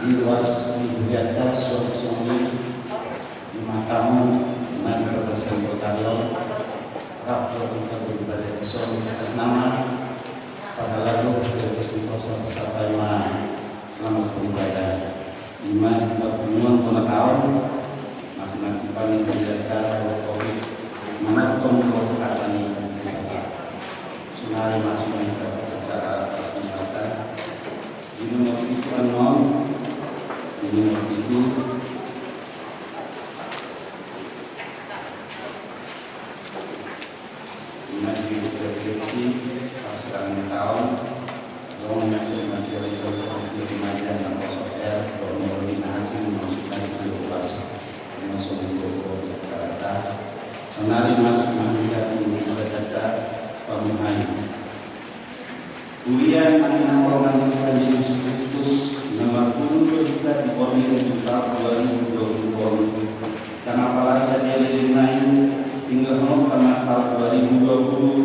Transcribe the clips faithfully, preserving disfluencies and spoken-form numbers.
Di ruas di hurianta suang songon i, di matamu na di parbasahan kota Riau, rap dohot hita beribadah di son atas nama, padahal lalu dari kesimpulan sampai ma selamat beribadah. Ima di pertemuan lima tahun, maka nanti kami menjaga covid, menonton dohot hata ni Debata. Sonari masuk ma hita acara pembuatan. Di nomor pitu annon, di nomor pitu. Ima di refleksi pas taon, dong masih masih refleksi remaja na kosong R, dong mau di nasi masuk dari seluas. Masuk untuk jakarta. Sonari masuk ma hita di jakarta pamuhai. Huria na hinaholongan ni Tuhan Jesus Kristus, na marpungu do hita di borngin di taon dua ribu dua puluh on. Ndang apala sadia leleng nai, tinggalhononta ma taon dua ribu dua puluh,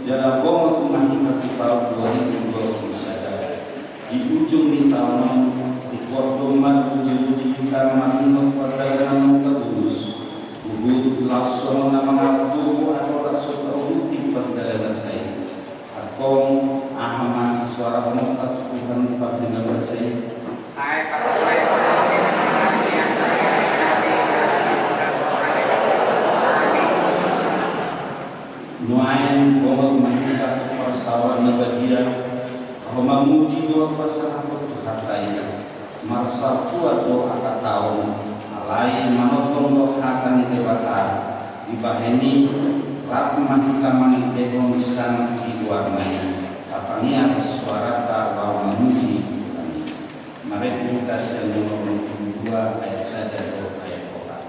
jala bongot ma hita tu taon dua ribu dua puluh sada. Di ujung ni taon on, ringkot do ma diuji-uji hita marningot pardalanan na tabulus. Huhut laos songon na mangalap tubu atau laos so tauduti pardalananta i. Antong, aha ma sisoarahononta tu Tuhan pardenggan basa i? Nuaeng bongot ma hita tu parsaoran na badia, laho mamuji dohot pasahathon tu Tuhanta i. Marsartua do angka taon, alai manongtong do hata ni Debata, dibahen i rap ma hita mangihuthon sangap di goarna i, tapangiar soaranta laho mamuji Tuhan i. Marende hita sian nomor dua ayat sada dohot ayat opat.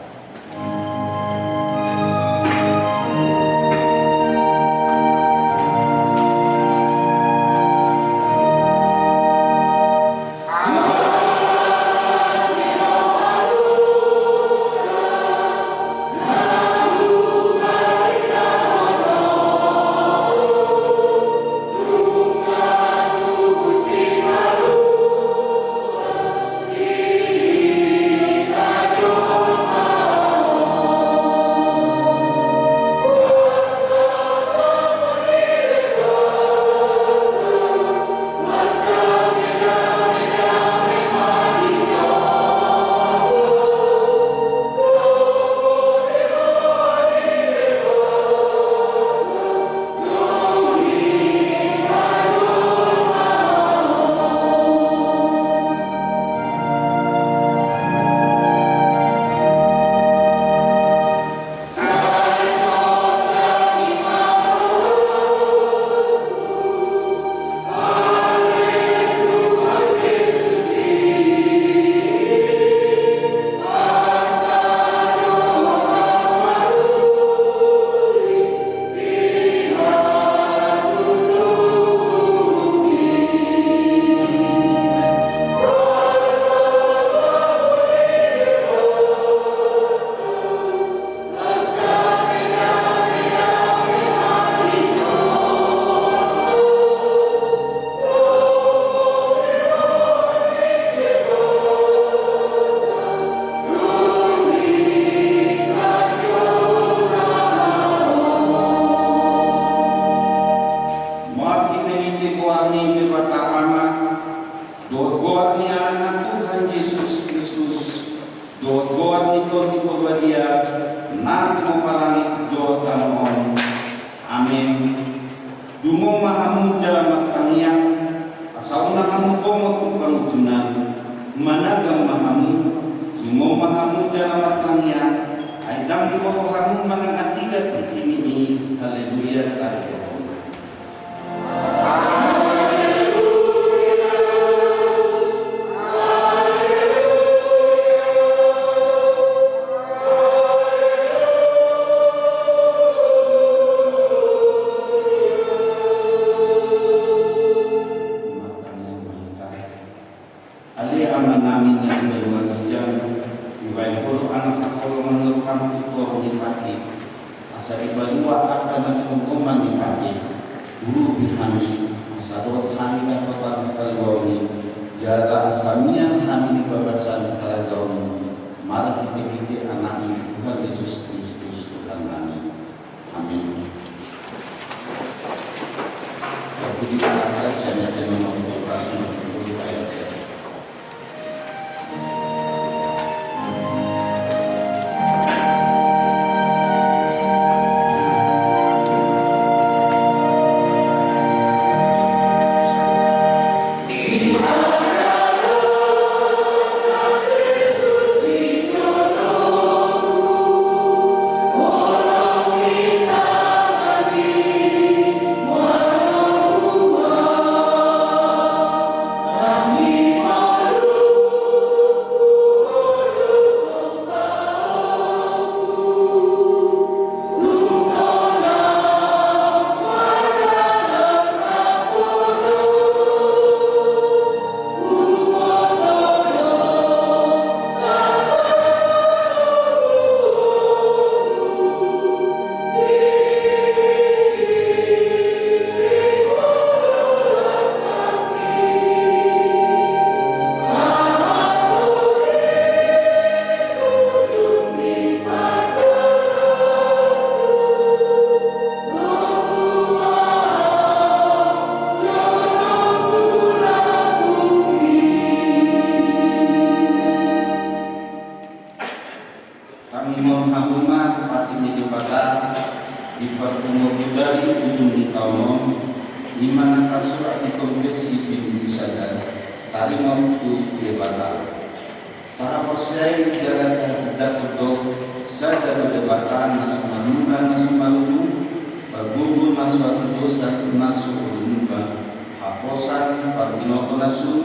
Marhitehite goar ni Debata Ama, dohot goar ni Anakna Tuhan Jesus Kristus, dohot goar ni Tondi Porbadia, na humompar langit dohot tano on. Amen. Dungo ma hamu jala martangiang, asa unang hamu bongot tu pangunjunan. Managam ma hamu, dungo ma hamu jala martangiang, ai ndang diboto hamu manang andigan tingki ni i. Haleluya, haleluya. Ale Amanami na di banua ginjang, dibahen Ho do haholongan ni rohaM tu toru ni pate, asa dipaluat angka na di gomgoman ni pate. Urupi hami, asa dohot hami dapotan haluaon i, jala asa mian hami di Ingot tu Debata. Tahaporseai jala tahatindangkon do, sada do Debata na so manula na so marujung, pargogoi na so hatudosan na so uli muba, haposan, parbinoto na sun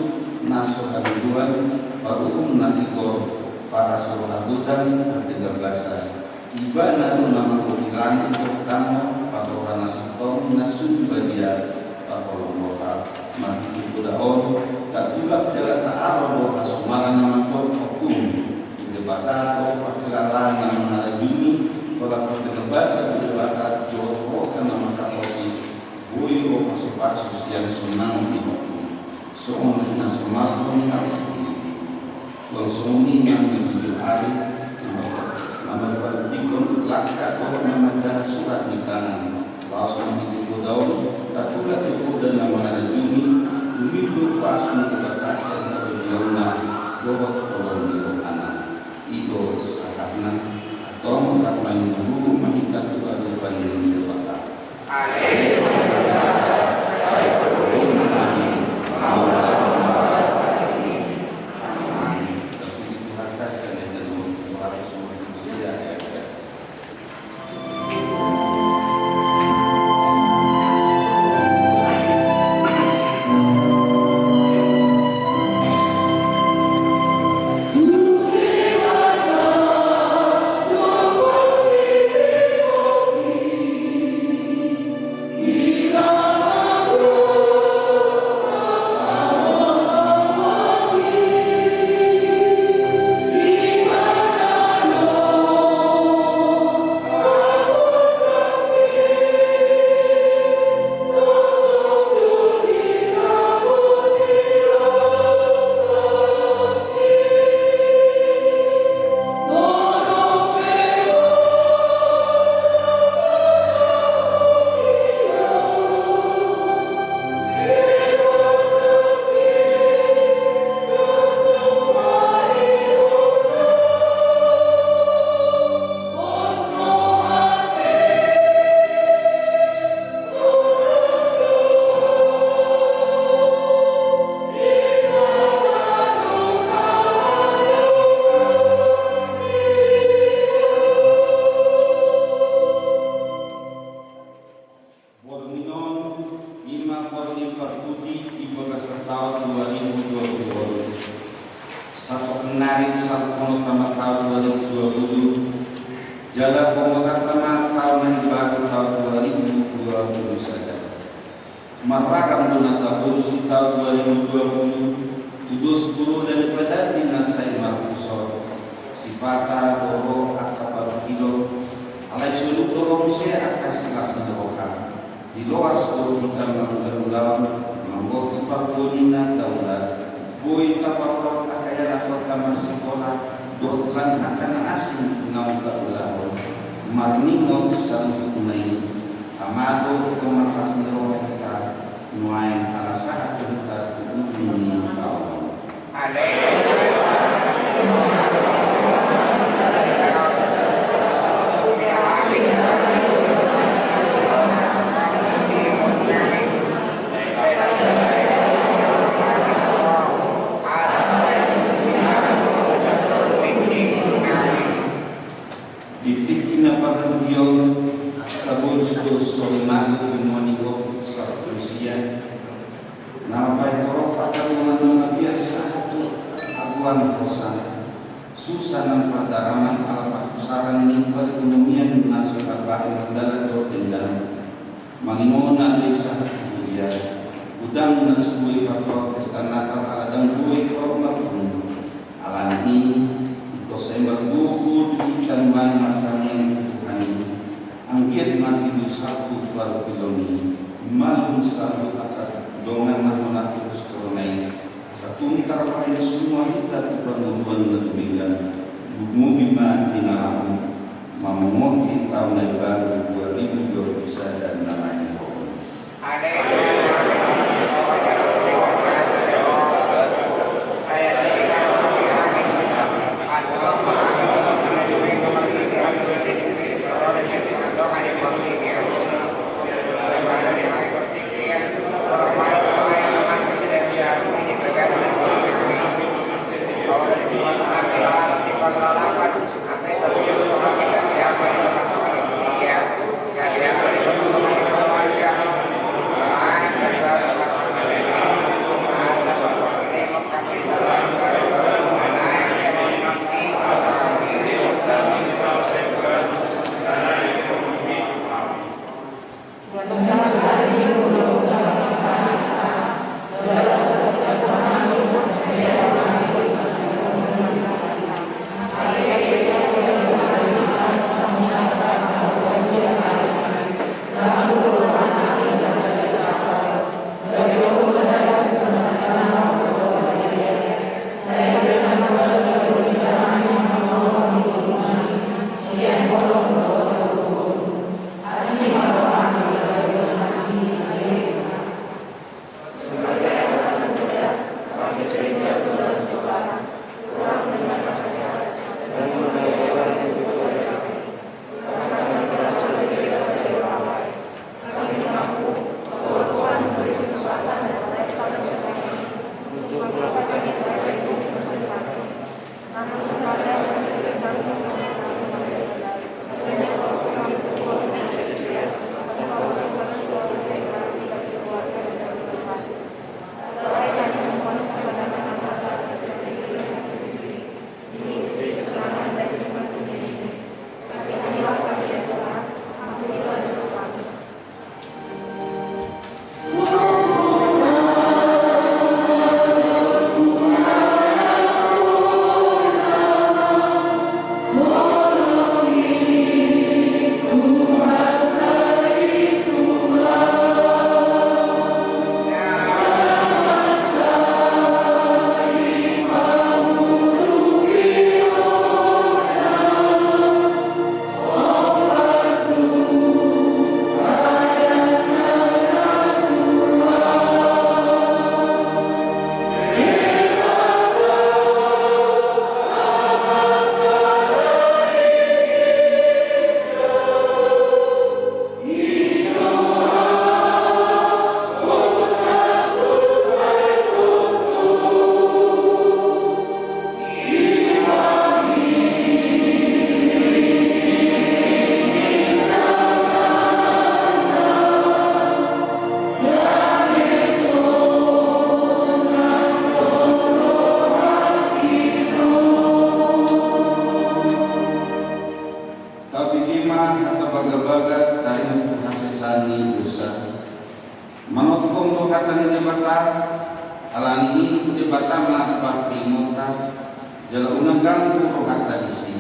na so haliluan, paruhum na tigor, parasi roha godang, pardenggan basa. Ibana do na manggohi langit dohot tano, parroha na sintong na sun badia, parholong roha. Marhite poda on tatulak jala taaro do hasumala na mandok ompung tu Debata, dohot parhelaholan na mangarajumi, holan pardenggan basa tu Debata dohot roha na mangkaposi. Boi ro pasupasu sian sonang ni ompung. Songon na so marhon ni hau sendiri. Suang songon i nang di ujung ari, na mangkatindangkon langkah dohot na manjaha surat ni tangan. Laos marhite poda on tatulak tu poda na mangarajumi, tumindul pasu ni Debata sian harajaonna dohot holong ni rohana. I do sahatna. Antong rap mangihuthon ma hita tu adopan ni Debata. Borngin on, i ma borngin parpudi di bagasan taon dua ribu dua puluh on. Sahat tu nari sahat tu tama taon dua ribu dua puluh, jala bongotan tama taon na imbaru taon dua ribu dua puluh sada. Marragam do na tabolus di taon dua ribu dua puluh, tudos do na nipadati na sai marpusor, sipata do ro angka parungkilon, alai solu do ro muse angka silas ni roha. Diloas do hita mangula-ulaon, manggohi pargogoi na taula, boi taparorot angka ianakhonta marsikola, dohot lan angka na asing naung taulahon, marningot saluhutna i. Tama do hita marlas ni roha hita, nuaeng ala sahat do hita tu ujung ni taon on. Di tingki na parpudi on, tabolus do sori mago di nuan ni gok sahat tu sian. Na mambahen torop angka dongan na mabiar sahat tu agoan hosa. Susa nang pardalanan ala parhusaran ni perekonomian na so tarbahen mardalan dohot denggan. Manginona do i sahat tu huria. Godang na so boi patorop pesta Natal ala ndang boi torop marpungu. Alani i, ingkon sai margogo do hita nuaeng martangiang tu Tuhan i. Anggiat ma tibu salpu parungkilon i, malum saluhut angka dongan na hona tu huria i, asa tung tarbahen samoa hita tu parngoluan na dumenggan. Lumobi ma di na laho, mamongohi taon na imbaru dua ribu dua puluh sada na naeng ro on. Debata ma pangidoanta, jala unang ganggu rohanta disi.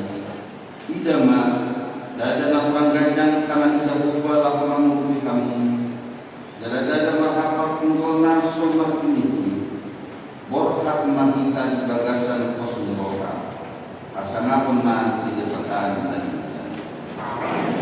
Ida ma, ndada na hurang ganjang tangan ni Jahowa laho mangurupi hamu. Jala ndada ma hapal pinggolna so marpinggol i. Borhat ma hita di bagasan pos ni roha. Hasangapon ma di Debata na di surga. Amin.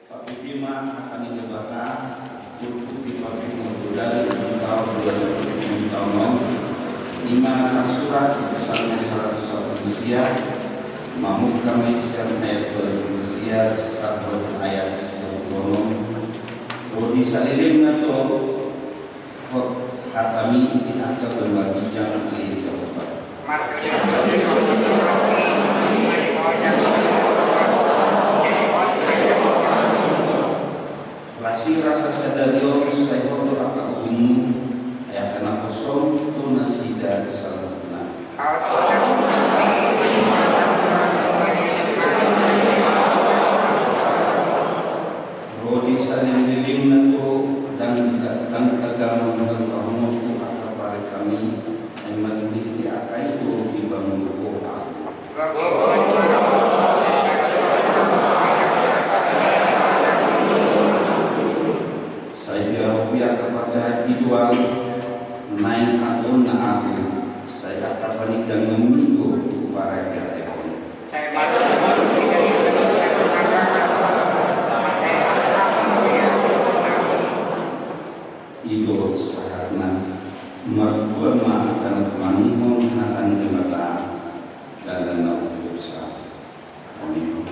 Patuduhon ma hata ni Debata, turpuk di parpinggol godang di taon dua ribu dua puluh taon on, i ma na tarsurat di Psalmen saratus sampulu sia, mamungka ma i sian ayat dua puluh sia, sahat tu ayat sia pulu onom. Ro di salelengna do, hot hatami di angka domba ginjang ni Jahowa. Las i rasa sadari on, sai hot do angka uhummu, ai angka na pos on do nasida saluhutna. Ro di salelengna do, ndang di, ndang tagamon haluahononku angka parekami, ai marhitehite angka i do dibangunku ahu. Sai dialusi angka parjahat i do ahu, naeng agoonna ahu, sai angka panindangonmi do huparateatehon. I do sahatna. Martua ma hata na tumangihon hata ni Debata, dalan na umdosa. Amin.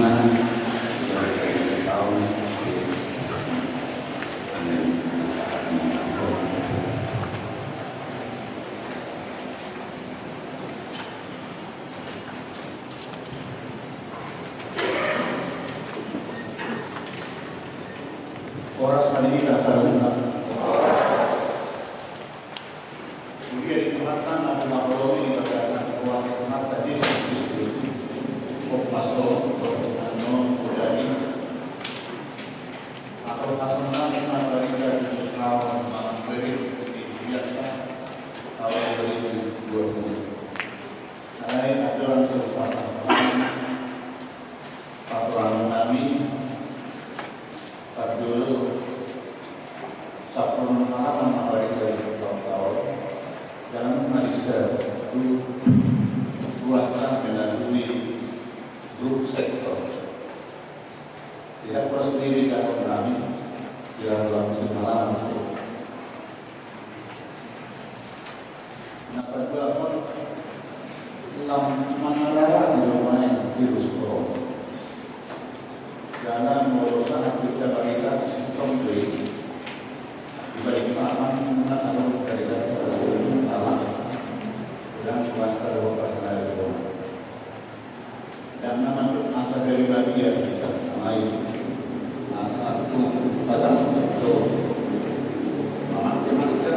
Horas ma di hita saluhutna. Huria ni Tuhanta na hinaholongi di bagasan goar ni Tuhanta Jesus Kristus. Horas ma di hita saluhutna. Atau hasonangan ma barita di hita on mangkali di hita taon dua ribu dua puluh. Alai adong so pasahat. Paturangon nami, parjolo, sampulu halaman ma barita di hita on, jala nunga disi tu ruas terang menandui grup sektor. Tidak puas diri jawab nami, tidak puas diri malam. Na paduahon, lam mangarara di rumah virus corona. Jala molo sahat hita barita sintong dei. Di balik papan, nunga adong barita di dalam. Sedang klaster dua puluh hari. Dang na mandok asa gari badia di hita, alai asa tu pasangan tu mamake masker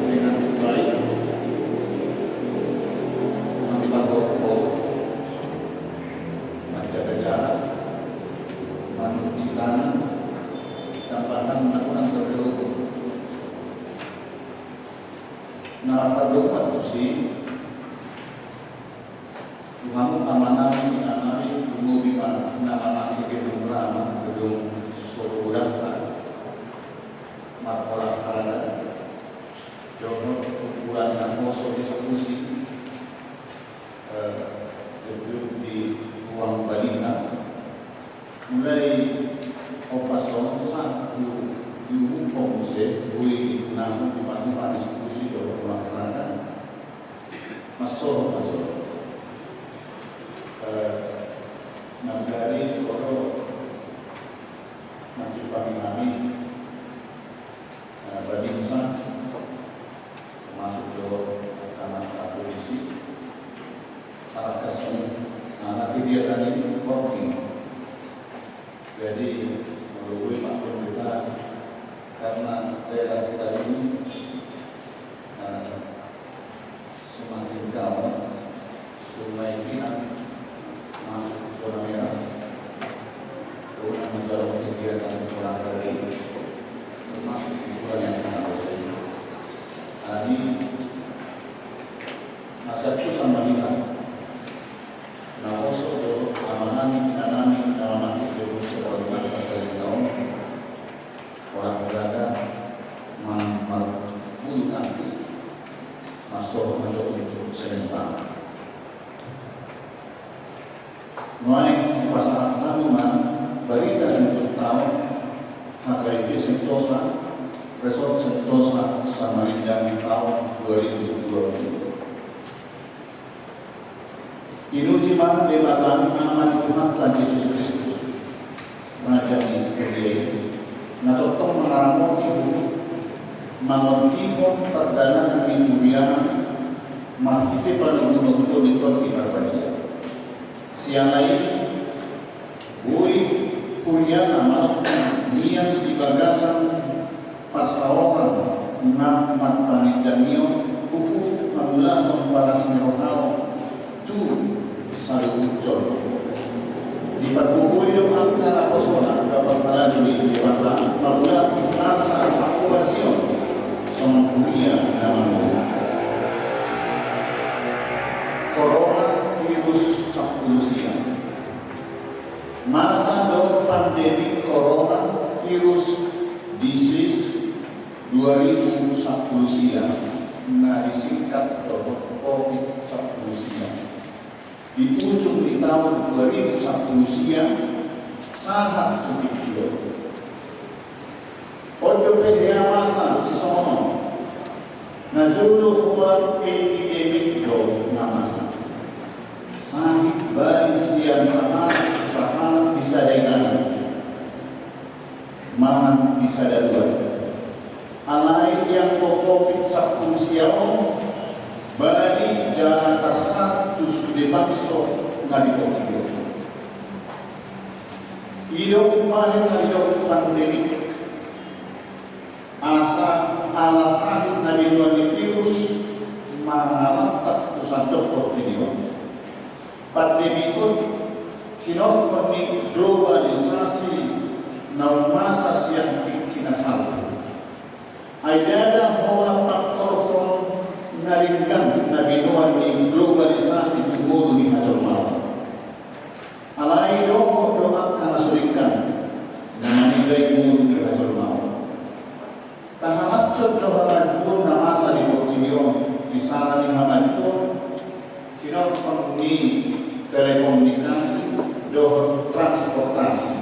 dengan baik, mandi bagoko, manjaga jarak, mancuci tangan, dan bahkan melakukan berkerumun. Na rap dohot tusi, Tuhan, amanami, inanami, lumobi ma na mamake gedung lama, gedung so hurang, marolahraga, dohot ukuran na poso diskusi, eh, jujur di ruang balita. Mulai opas on sahat tu diumumhon muse, boi digunakan di panupa diskusi dohot olahraga. Masuk, masuk. Eh, nagari koro mancipami nami. Eh, babinsa, termasuk jo anak polisi, anak kesini, anak kegiatan ini working. Jadi, menurut Pak Pendeta, karena daerah kita ini, eh, semakin rawan, Sungai Pinang masuk zona merah. Guna menjalankan kegiatan olahraga ini, termasuk hiburan yang sangat besar. Kami masih aktif sama kita. Na poso do amanami, inanami, na mamake gedung so hurang, pasal di taon olahraga, ma-, mar-, bulu tangkis, masuk masuk untuk sementara. Nuaeng pasahat hamu ma barita di hita on, H K I P Sentosa, Resort Sentosa Samarinda taon dua ribu dua puluh. Pinuji ma Debata Ama ni Tuhanta Jesus Kristus, Raja ni huria i, na tongtong mangaramoti huhut, mangondihon pardalanan ni huriana, marhite panogunoguon ni Tondi Parbadia. Siala i, boi huriana manongtong mian di bagasan parsaoran na marpanindangion huhut mangulahon palas ni roha on tu saluhut jolma. Dipargogoi do angka naposona, angka parhalado ni Debata, mangulahon nasa panghobasion songon huria na mangolu. Corona virus sampulu sia. Masa do pandemi corona virus disease dua ribu sampulu sia, na disingkat dohot covid sampulu sia, di ujung ni taon dua ribu sampulu sia sahat tu tingki on. On dope hea masa sisongon on. Na jolo holan epidemik do na masa. Sahit bali sian sahalak tu sahalak bangso na di portibi on. I do umbahen na didok pandemik, asa ala sahit na binoan ni virus mangalangkap tu sandok portibi on. Pandemik on hinorhon ni globalisasi na ummasa sian tingki na salpu. Ai ndada holan pangkorhon na denggan na binoan ni globalisasi tu ngolu ni hajolmaon. Alai dohot do angka na so denggan na mangido i ngolu ni hajolmaon. Tahalanjut do hamajuon na masa di portibi on, di sala ni hamajuon hinorhon ni telekomunikasi dohot transportasi.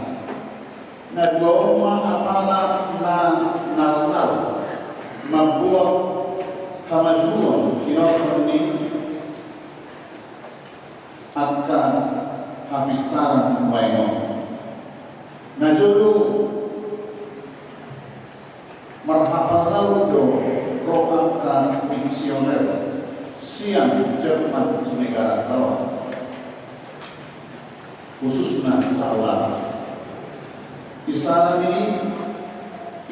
Na dua on ma apala na nalnal mambuat hamajuon hinorhon ni angka hapistaran nuaeng on. Na jolo, marhapal laut do ro angka misioner sian Jerman tu negaranta on, khususna tu Tarakan. Isana ni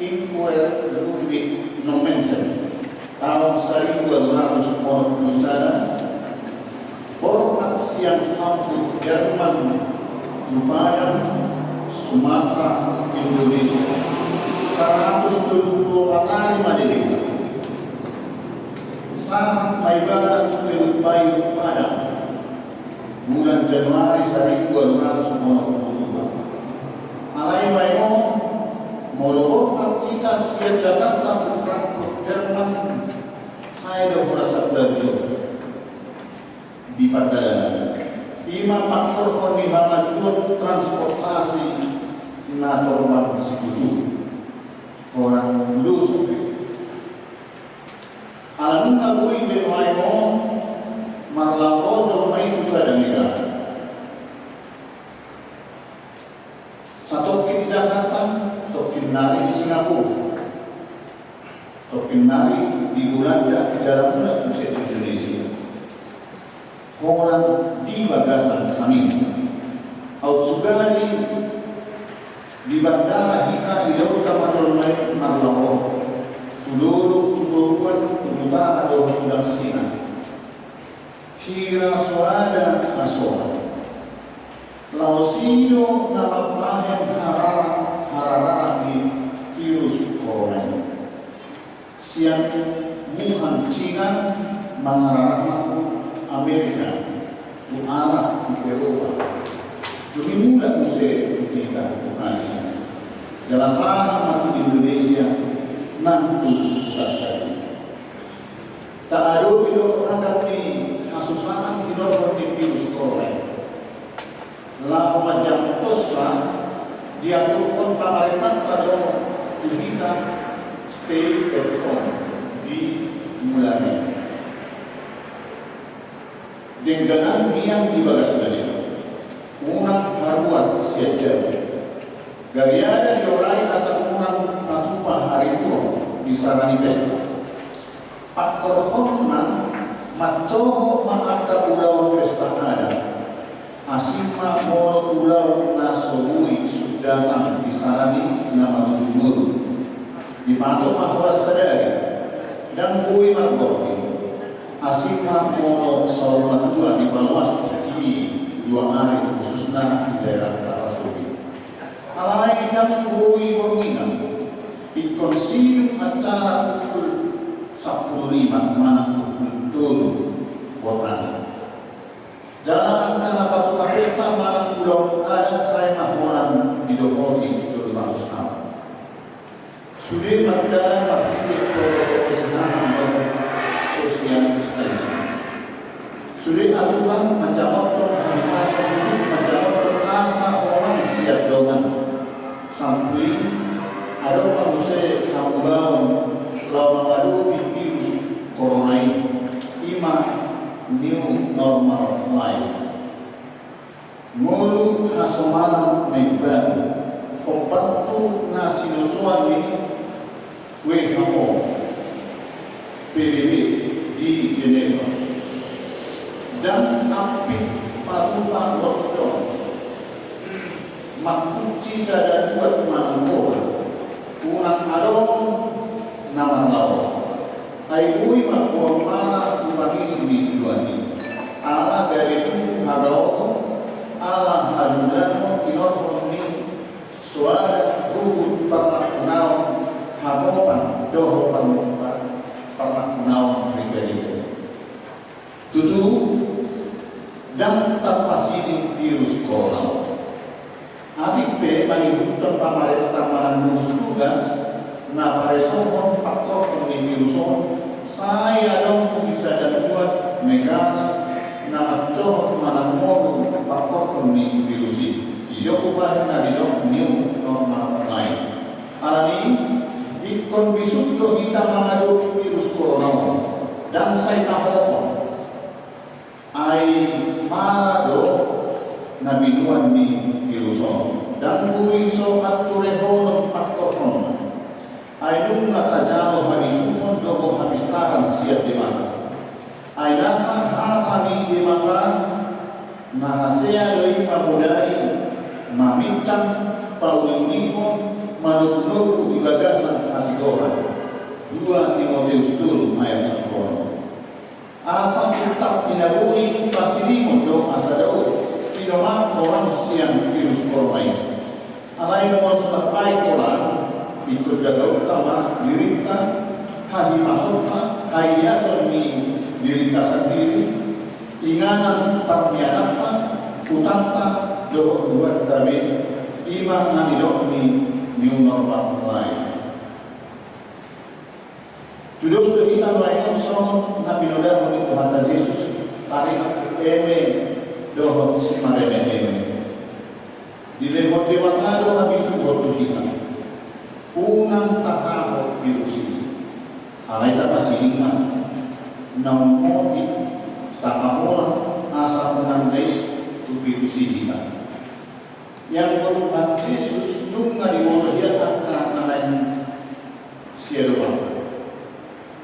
Ingwer Ludwig Nommensen, taon saribu ualu ratus onom pulu sada, borhat sian Hamburg Jerman tu Padang, Sumatera, Indonesia. Saratus tolu pulu opat ari ma dilehon. Sahat ma ibana tu Teluk Bayu Padang, bulan Januari saribu ualu ratus onom pulu dua. Alai nuaeng on, molo borhat hita sian Jakarta tu Frankfurt Jerman, sai do holan sabulan jo di pardalanan. I ma pangkorhon ni hamajuon transportasi na torbar sikutu. Holan ulos. Ala nunga boi be nuaeng on marlaok ro jolma i tu sada negara. Satongkin di Jakarta, tongkin nari di Singapura, tongkin nari di Belanda, jala mulak muse tu Indonesia. Holan di bagasan sangin. Aut sugari di bandara hita idaonta ma jolma i marlaok tu dolok, tu toruan, tu utara dohot tu dangsingan. Hira so ada hasoan. Laos i do na mambahen harara-, harararak ni virus corona i. Sian Wuhan, Cina, mangararang ma tu Amerika, tu Arab, tu Eropa. Dung i mulak muse tu hita, tu Asia. Jala sahat ma tu Indonesia, nang tu huta tadi. Taadopi do ragam ni hasusaan hinorhon ni virus corona i. Laho manjangkon sa, diaturhon pamarentanta do tu hita stay at home di mulana i. Dengganan mian di bagas baju, unang haruar sian jabu. Gariada diorai asa unang patupa hariburon di sala ni pesta. Pangkorhonna, mansohot ma angka ulaon pesta adat. Asing ma molo ulaon na so boi sundatan di sala ni na matuju ngolu. Dipatok ma holan sadari, ndang boi margopi. Asing ma molo saur matua dipaloas tingki dua ari, khususna di daerah Tarasubung. Alai ndang boi borngin, ingkon sidung acara pukul sampulu lima manang pukul tolu botana. Jala angka na patupa pesta manang ulaon adat sai ma holan didohoti tolu ratus hal. Sude mardalan marhite protokol kesehatan dohot social distancing. Sude aturan manjamothon hahipason, manjamothon asa holan sian dongan. Sampulu i, adong ma muse hamubaon laho mangadopi virus corona i, i ma new normal life. Ngolu hasomalan na imbaru, hombar tu na sinosoan ni W H O, P B B di Jeneva. Ndang ampit patupa gondong, mangkunci sada buat manang bola, unang adong na marlaok. Ai boi ma boan mara tu pangisi ni buat i. Ala gabe tubu hagaoton, ala halulangon inorhon ni soada ruhut parnampunaon hatopan dohot parnampunaon rigariga. Tutu, ndang tarpasiding virus korona on. Atik pe mangihuthon pamarenta manang gugus tugas na paresohon pangkorhon ni virus on, sai adong tu sada buat negara na mansohot manang ngolu pangkorhon ni virus i. Didok umbahen na didok new normal life. Alani i, ingkon bisuk do hita mangadopi virus korona on. Ndang sai tahophop. Ai mara do na binoan ni virus on. Ndang boi so hanturehonon pangkorhonna. Ai nunga tajalo habisuhon dohot hapistaran sian Debata. Ai nasa hata ni Debata, na hasea do i mamodai, maminsang, pauliulihon, manogunogu di bagasan hatigoran. Dua Timoteus tolu ayat sampulu onom. Asa pintar pinaboi pasidingon do asa dao pinomat holan sian virus korona i. Alai molo so tarbahen holan, ingkon jagaonta ma dirinta, hahimasonta, haiason ni dirinta sandiri, inganan parmiananta, hutanta, dohot buatta be, i ma na nidok ni new normal life. Tudos do hita nuaeng on songon na pinodahon ni Tuhanta Jesus, taringot tu eme dohot simareme-eme. Dilehon Debata do habisuhon tu hita. Unang tatahop virus i. Alai tapasiding ma. Naung moti tapaholan asa unang dais tu virus i hita. Ianggo Tuhan Jesus nunga diboto hian angka na naeng siadopan.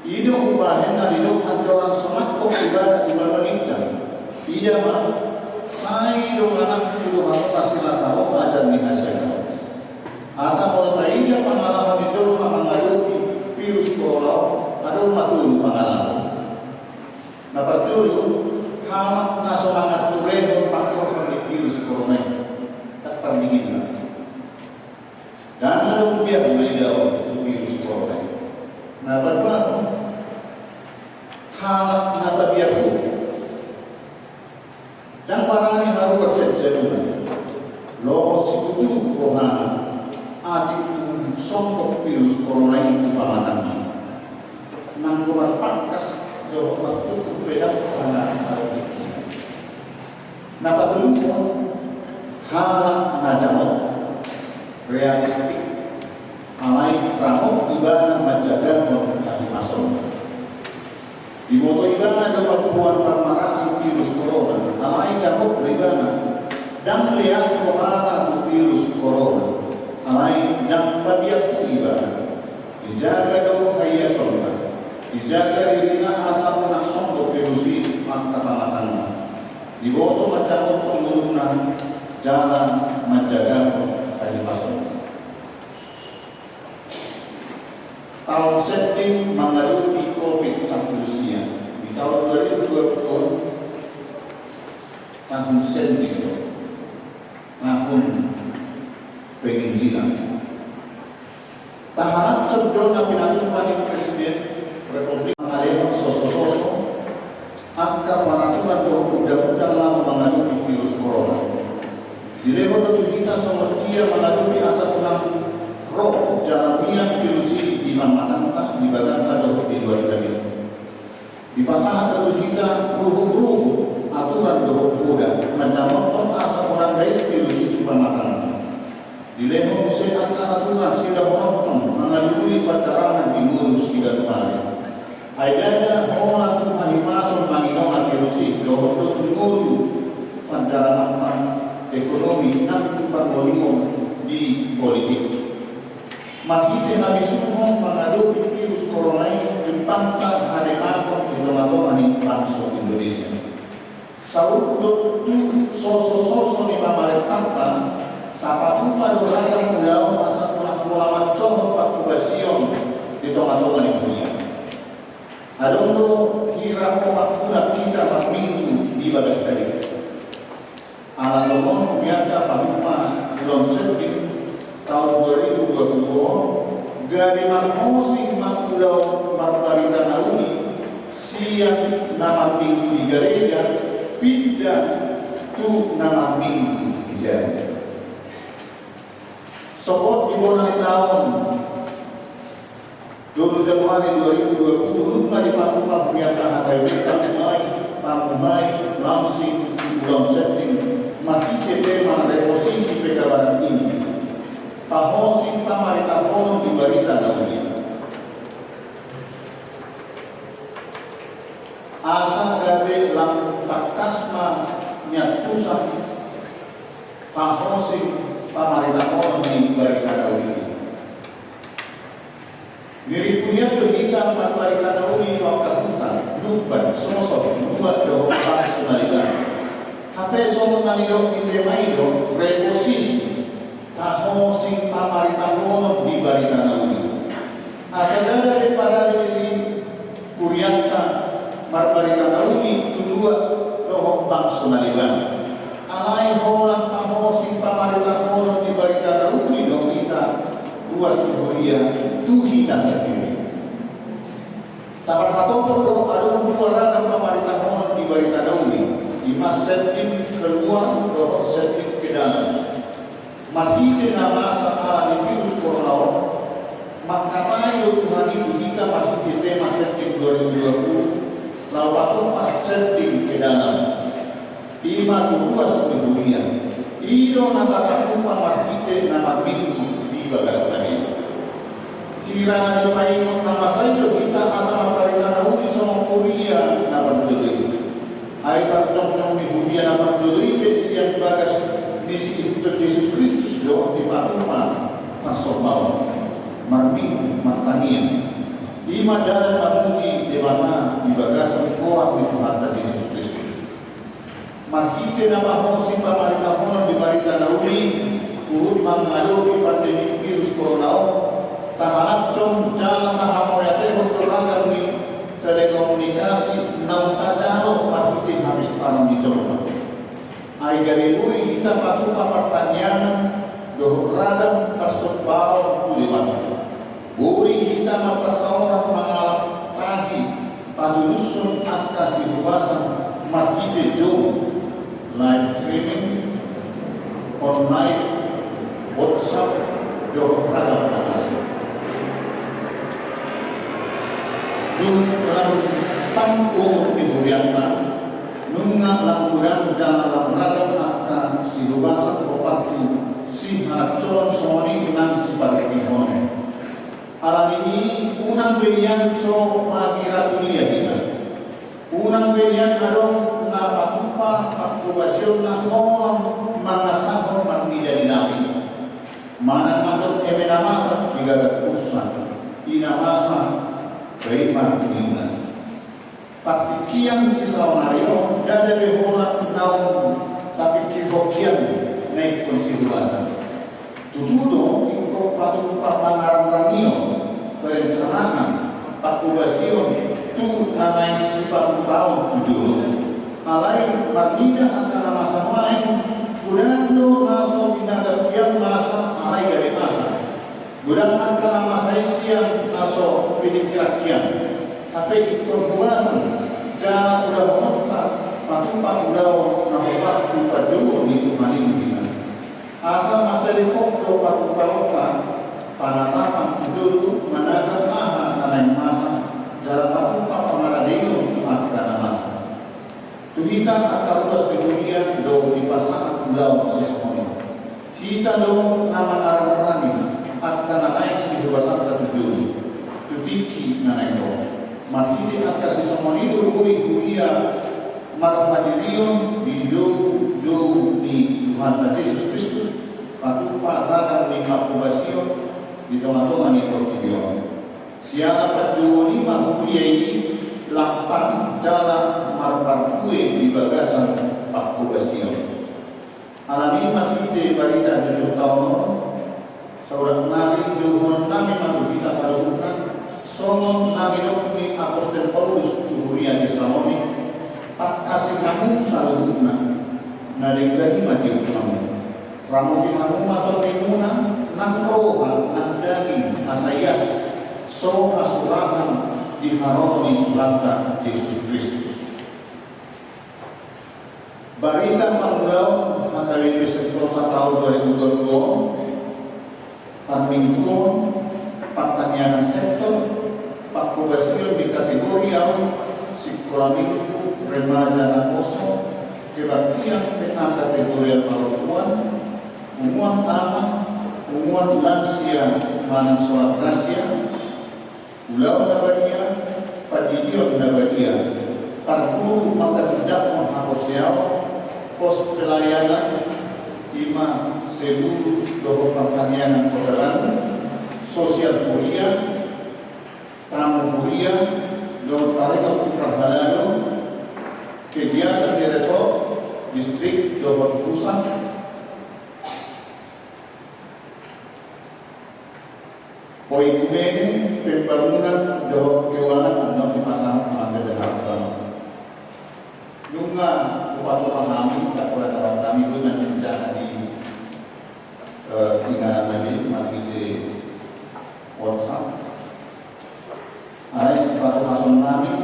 I do umbahen na didok andorang so mangkok ibana tu banua ginjang. Ida ma, sai do manang tu dohot na sirasa on ajar ni hasiangan. Asa molo taida pangalaho ni jolma mangadopi virus korona on, adong ma tolu pangalaho. Na parjolo, halak na so manganturehon pangkorhon ni virus korona i. Ndang pardinginna. Ndang adong biar na idaon tu virus korona i. Na paduahon, halak na pabiar uhum. Ndang barani haruar sian jabuna. Lobos situtu rohana. Atik tung songgop virus korona i tu pamatangna. Nanggo marpangkas dohot marcukup pe ndang sanga adong tingki. Na patoluhon, halak na jamot, realistik, alai ramot ibana manjagahon hahimasonna. Diboto ibana do mamboan parmaraan virus korona, alai jamot do ibana. Ndang leas rohana tu virus korona, alai ndang pabiar uhum ibana. Dijaga do haiasonna, dijaga dirina asa unang songgop virus i angka pamatangna. Diboto manjagothon ngoluna jala manjagahon hahimasonna. Taon sending mangadopi covid sampulu sia. Di taon dua ribu dua puluh on, taon sending do. Tahun penginjilan. Taharat sondo na pinatupa ni Presiden Republik mangalehon sosososo angka paraturan dohot undang-undang laho mangadopi virus korona. Dilehon do tu hita songon dia mangadopi asa unang ro jala mian virus i di pamatangta, di bagasta dohot di luatta be. Dipasahat do tu hita ruhut-ruhut, aturan dohot poda manjamothon asa unang dais virus i tu pamatangta. Dilehon muse angka aturan siulahononta mangalului pandarangan di ngolu siganup ari. Ai ndada holan tu hahipason manginona virus i dohot do tu ngolu pandaranganta, ekonomi nang tu parngoluon di politik. Marhite habisuhon mangadopi virus korona i jumpangta hademangon di tonga-tonga ni bangso Indonesia. Saut do tu sosososo ni pamarentanta, tapatupa do ragam ulaon asa unang pola mansohot pangkobasion di tongatonga ni huria. Adong do hira opat bulan hita marminggu di bagas tabi. Ala tongon humiata patupa ulaon setting taon dua ribu dua puluh on, gabe marhosing ma ulaon marbarita na uli sian na marminggu di gareja pinda tu na marminggu di jari. Sogot di bona ni taon, dua puluh Januari dua ribu dua puluh, nunga dipatupa humiata H K B P Pamungmai, Pamungmai, launching ulaon setting marhite tema reposisi pekabaran Injil, pahosing pamaritahonon ni barita na uli. Asa gabe lam tangkas ma niantusan pahosing pamaritahonon ni barita na uli. Nirimpu hian do hita marbarita na uli tu angka huta, numban, soso, nuat dohot bangso na legan. Hape songon na nidok ni tema i do, reposisi, pahosing pamaritahonon ni barita na uli. Asa ndada be parade di hurianta marbarita na uli tu nuat dohot bangso na legan. Alai holan pahosing pamaritahonon ni barita na uli do hita ruas ni huria tu hita sandiri. Taparhatopot do adong dua ragam pamaritahonon ni barita na uli, i ma setting keluar dohot setting ke dalam. Marhite na masa ala ni virus corona on, mangkatai do Tuhan i tu hita marhite tema setting dua ribu dua puluh, laho patupa setting ke dalam. I ma tu ruas ni huria. I do na tapatupa marhite na marminggu di bagas tabi. Hira na dipaingot na masa i do hita asa marbarita na uli songon huria na parjolo i. Ai parjongjong ni huria na parjolo i pe sian bagas ni si Kristus do dipatupa tarsomba on, marminggu, martangiang. I ma dalan mamuji Debata di bagasan goar ni Tuhanta Jesus Kristus. Marhite na pahosing pamaritahonon ni barita na uli, huhut mangadopi pandemi virus corona on, tahalanson jala tahamauliatehon do ragam ni telekomunikasi naung tajalo marhite hapistaran ni jolma. Ai gabe boi hita patupa partangiangan dohot ragam parsombaon tu Debata. Boi hita marparsaoran mangalap tahi patulushon angka sihubasan marhite Zoom, live streaming, online, WhatsApp, dohot ragam na asing. Dung lam tang umur ni hurianta, nunga lam godang jala lam ragam angka sihubasan hombar tu sihanakcoron songon i nang siparhitehonon. Ala ni i unang be nian so mangira tulia hita. Unang be nian adong na patupa pangkobasionna holan mangasahon marnida di lapi. Manang mandok eme na masa di gagat ursa, i na masa paima ninna. Partingkian sisaonari on ndada be holan naung tapingkirhon hian na ingkon sihubasan. Tutu do ingkon patupa pangarangrangion, perencanaan, pangkobasion tu na naeng sipatupaon tu jolo. Alai marnida angka na masa nuaeng, godang do na so tinadap hian masa alai gabe masa. Godang angka na masa i sian na so piningkiran hian. Hape ingkon hubasan jala ulahononta patupa ulaon na hombar tu parjolo ni Tuhan i tu hita. Asa manjadi pok do patupaonta, panatapan tu jolo manatap aha na naeng masa, jala patupa pangaradeion tu angka na masa. Tu hita angka ruas ni huria do dipasahat ulaon sisongon i. Hita do na mangarangrangi angka na naeng sihubasanta tu jolo, tu tingki na naeng ro. Marhite angka sisongon i do boi huria marhadirion di joujou ni Tuhanta Jesus Kristus, patupa ragam ni pangkobasion di tongatonga ni portibi on. Siala panjouon i ma huria i lam tang jala marparbue di bagasan Alani i marhite barita jujur taon on, saudara nari, jolohonon nami ma tu hita saluhutna, songon na nidok ni apostel Paulus tu huria Tesalonik: Tangkasi hamu saluhutna, na denggan i ma di hamu. Ramoti hamu ma tondimuna, nang roha nang daging asa ias, so hasurahan di haroro ni Tuhanta Jesus Kristus. Barita pangulaon H K B P Sentosa taon dua ribu dua puluh on, parmingguon, partangiangan sektor, pangkobasion di kategori au, sikola minggu, remaja naposo, kebaktian P A kategori parompuan, punguan ama, punguan lansia manang soal rahasia, ulaon na badia, pandidion na badia, parguru manghatindanghon haporseaon, pos pelayanan, i ma Sebulu dohot partangiangan Kota Bandung, sosial huria, tamu huria, dohot taringot tu parhalado, kegiatan di resort, distrik dohot pusat, oikumene, pembangunan dohot keuangan, annon dipasahat ma bendahara. Nunga hupatupa hami, ndang pola sahat nami, boi ma rencana di, eh, inganan nami marhite WhatsApp. Alai sipatupason nami,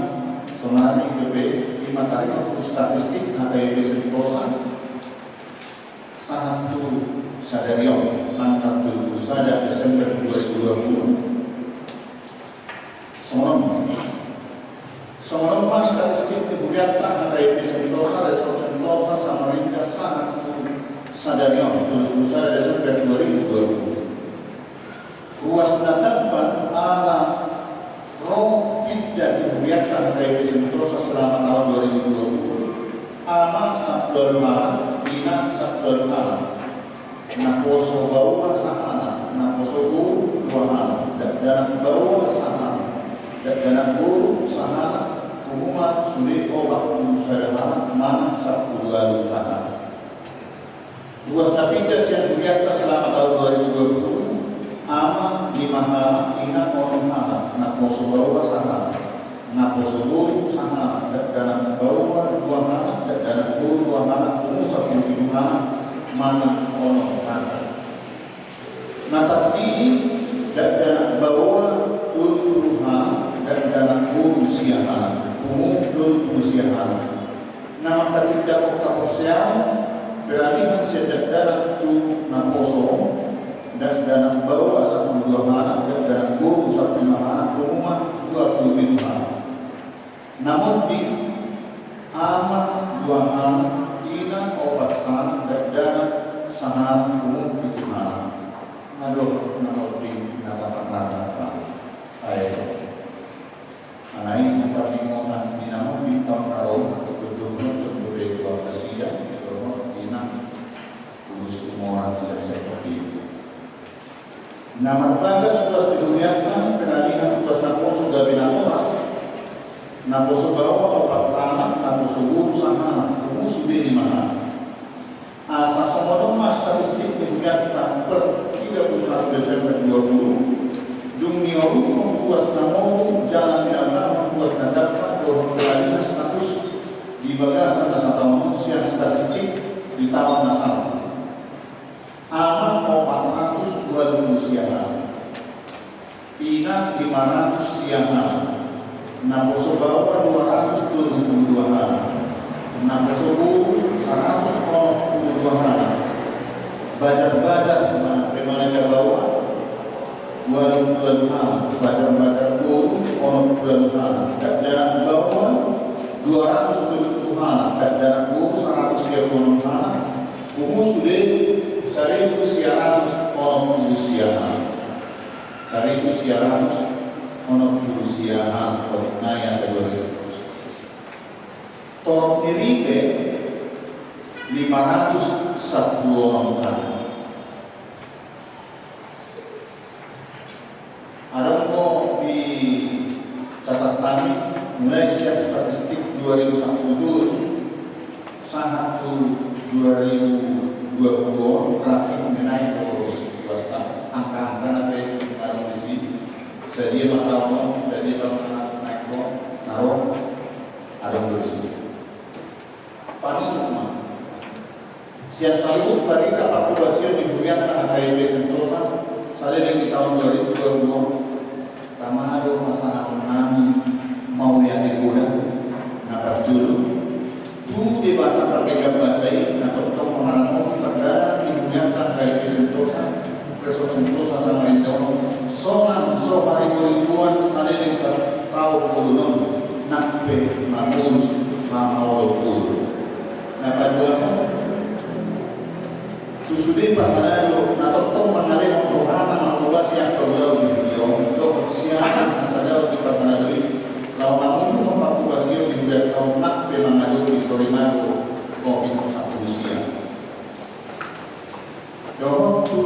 sonari dope, i ma taringot tu statistik H K B P Sentosa, sahat tu sadari on, tanggal tolu pulu sada Desember dua ribu dua puluh. Songon on, songon on ma statistik ni hurianta H K B P Sentosa, Resort Sentosa Samarinda, sahat tu sadari on, tolu pulu sada Desember dua ribu dua puluh. Ruas na tamban ala ro pinda tu hurianta H K B P Sentosa selama taon dua ribu dua puluh, ama sampulu ualu halak, ina sampulu ualu halak. Naposo baoa sahalak, naposo boru dua halak, dakdanak baoa sahalak, dakdanak boru sahalak, pungu ma sude opat pulu sada halak manang sampulu ualu halak. Ruas na pinda sian hurianta selama taon dua ribu dua puluh, ama lima halak, ina onom halak, naposo baoa sahalak, naposo boru sahalak, dakdanak baoa dua halak, dakdanak boru dua halak, pungu sampulu pitu halak manang onom halak. Na tardidi, dakdanak baoa tolu pulu halak, dakdanak boru sia halak, pungu tolu pulu sia halak. Na manghatindanghon haporseaon, peralihan sian dakdanak tu naposo, dakdanak baoa sampulu dua halak, dakdanak boru sampulu lima halak, pungu ma dua pulu pitu halak. Na monding, ama dua halak, ina opat halak, dakdanak sahalak, pungu pitu halak. Na dohot na monding na taparnata. Ai. Alai di parningotan ni na monding taon na ro, ikut jumpa tu dope tu angka sida, dohot ina, tulus umur sian sektor i. Na marbagas ruas di hurianta, peralihan ruas naposo gabe natoras. Naposo baoa opat halak, naposo boru sahalak, pungu sude lima halak. Asa songon on ma statistik di hurianta per tiga puluh satu Desember dua puluh, dung nioruthon ruas na moru jala tinambahon ruas na dapot dohot peralihan status di bagasan na sataon on sian statistik di taon na salpu. Ama opat ratus ualu pulu sia halak. Ina lima ratus sia halak. Naposo baoa dua ratus tolu pulu dua halak. Naposo boru saratus onom pulu dua halak. Bajar-bajar manang remaja baoa ualu pulu ualu halak. Bajar-bajar boru onom pulu ualu halak. Dakdanak baoa dua ratus tolu pulu halak. Dakdanak boru saratus sia pulu onom halak. Pungu sude saribu sia ratus onom pulu sia halak. Saribu sia ratus onom pulu sia halak, otik nai asa dua ribu. Torop ni ripe lima ratus sampulu onom halak. Adong do di catat nami, mulai sian statistik dua ribu sampulu tolu sahat tu dua ribu dua puluh on, grafik menai terus, angka-angka na pe na adong disi. Sadia ma taon on, sadia taon na naeng ro, na ro, adong do disi. Panutup ma. Sian saluhut barita parhobasion ni hurianta H K I P Sentosa saleleng di taon dua ribu dua puluh on, tama do pasahaton nami mauliate poda na parjolo tu Debata pardenggan basa i na tongtong mangaramoti pardalanan ni hurianta H K I P Sentosa, Ressort Sentosa Samarinda on, sonang so haribo-riboan saleleng sataon bolon on, nang pe mangolu, mangolu. Na paduahon, tu sude parhalado na tongtong mangalehon rohana manghobasi angka ulaon di huria on, dohot sian na sadaon ni parhalado i, laho mangurupi parhobasion di hurianta on nang pe mangadopi sorimago Covid sampulu sia. Dohot tu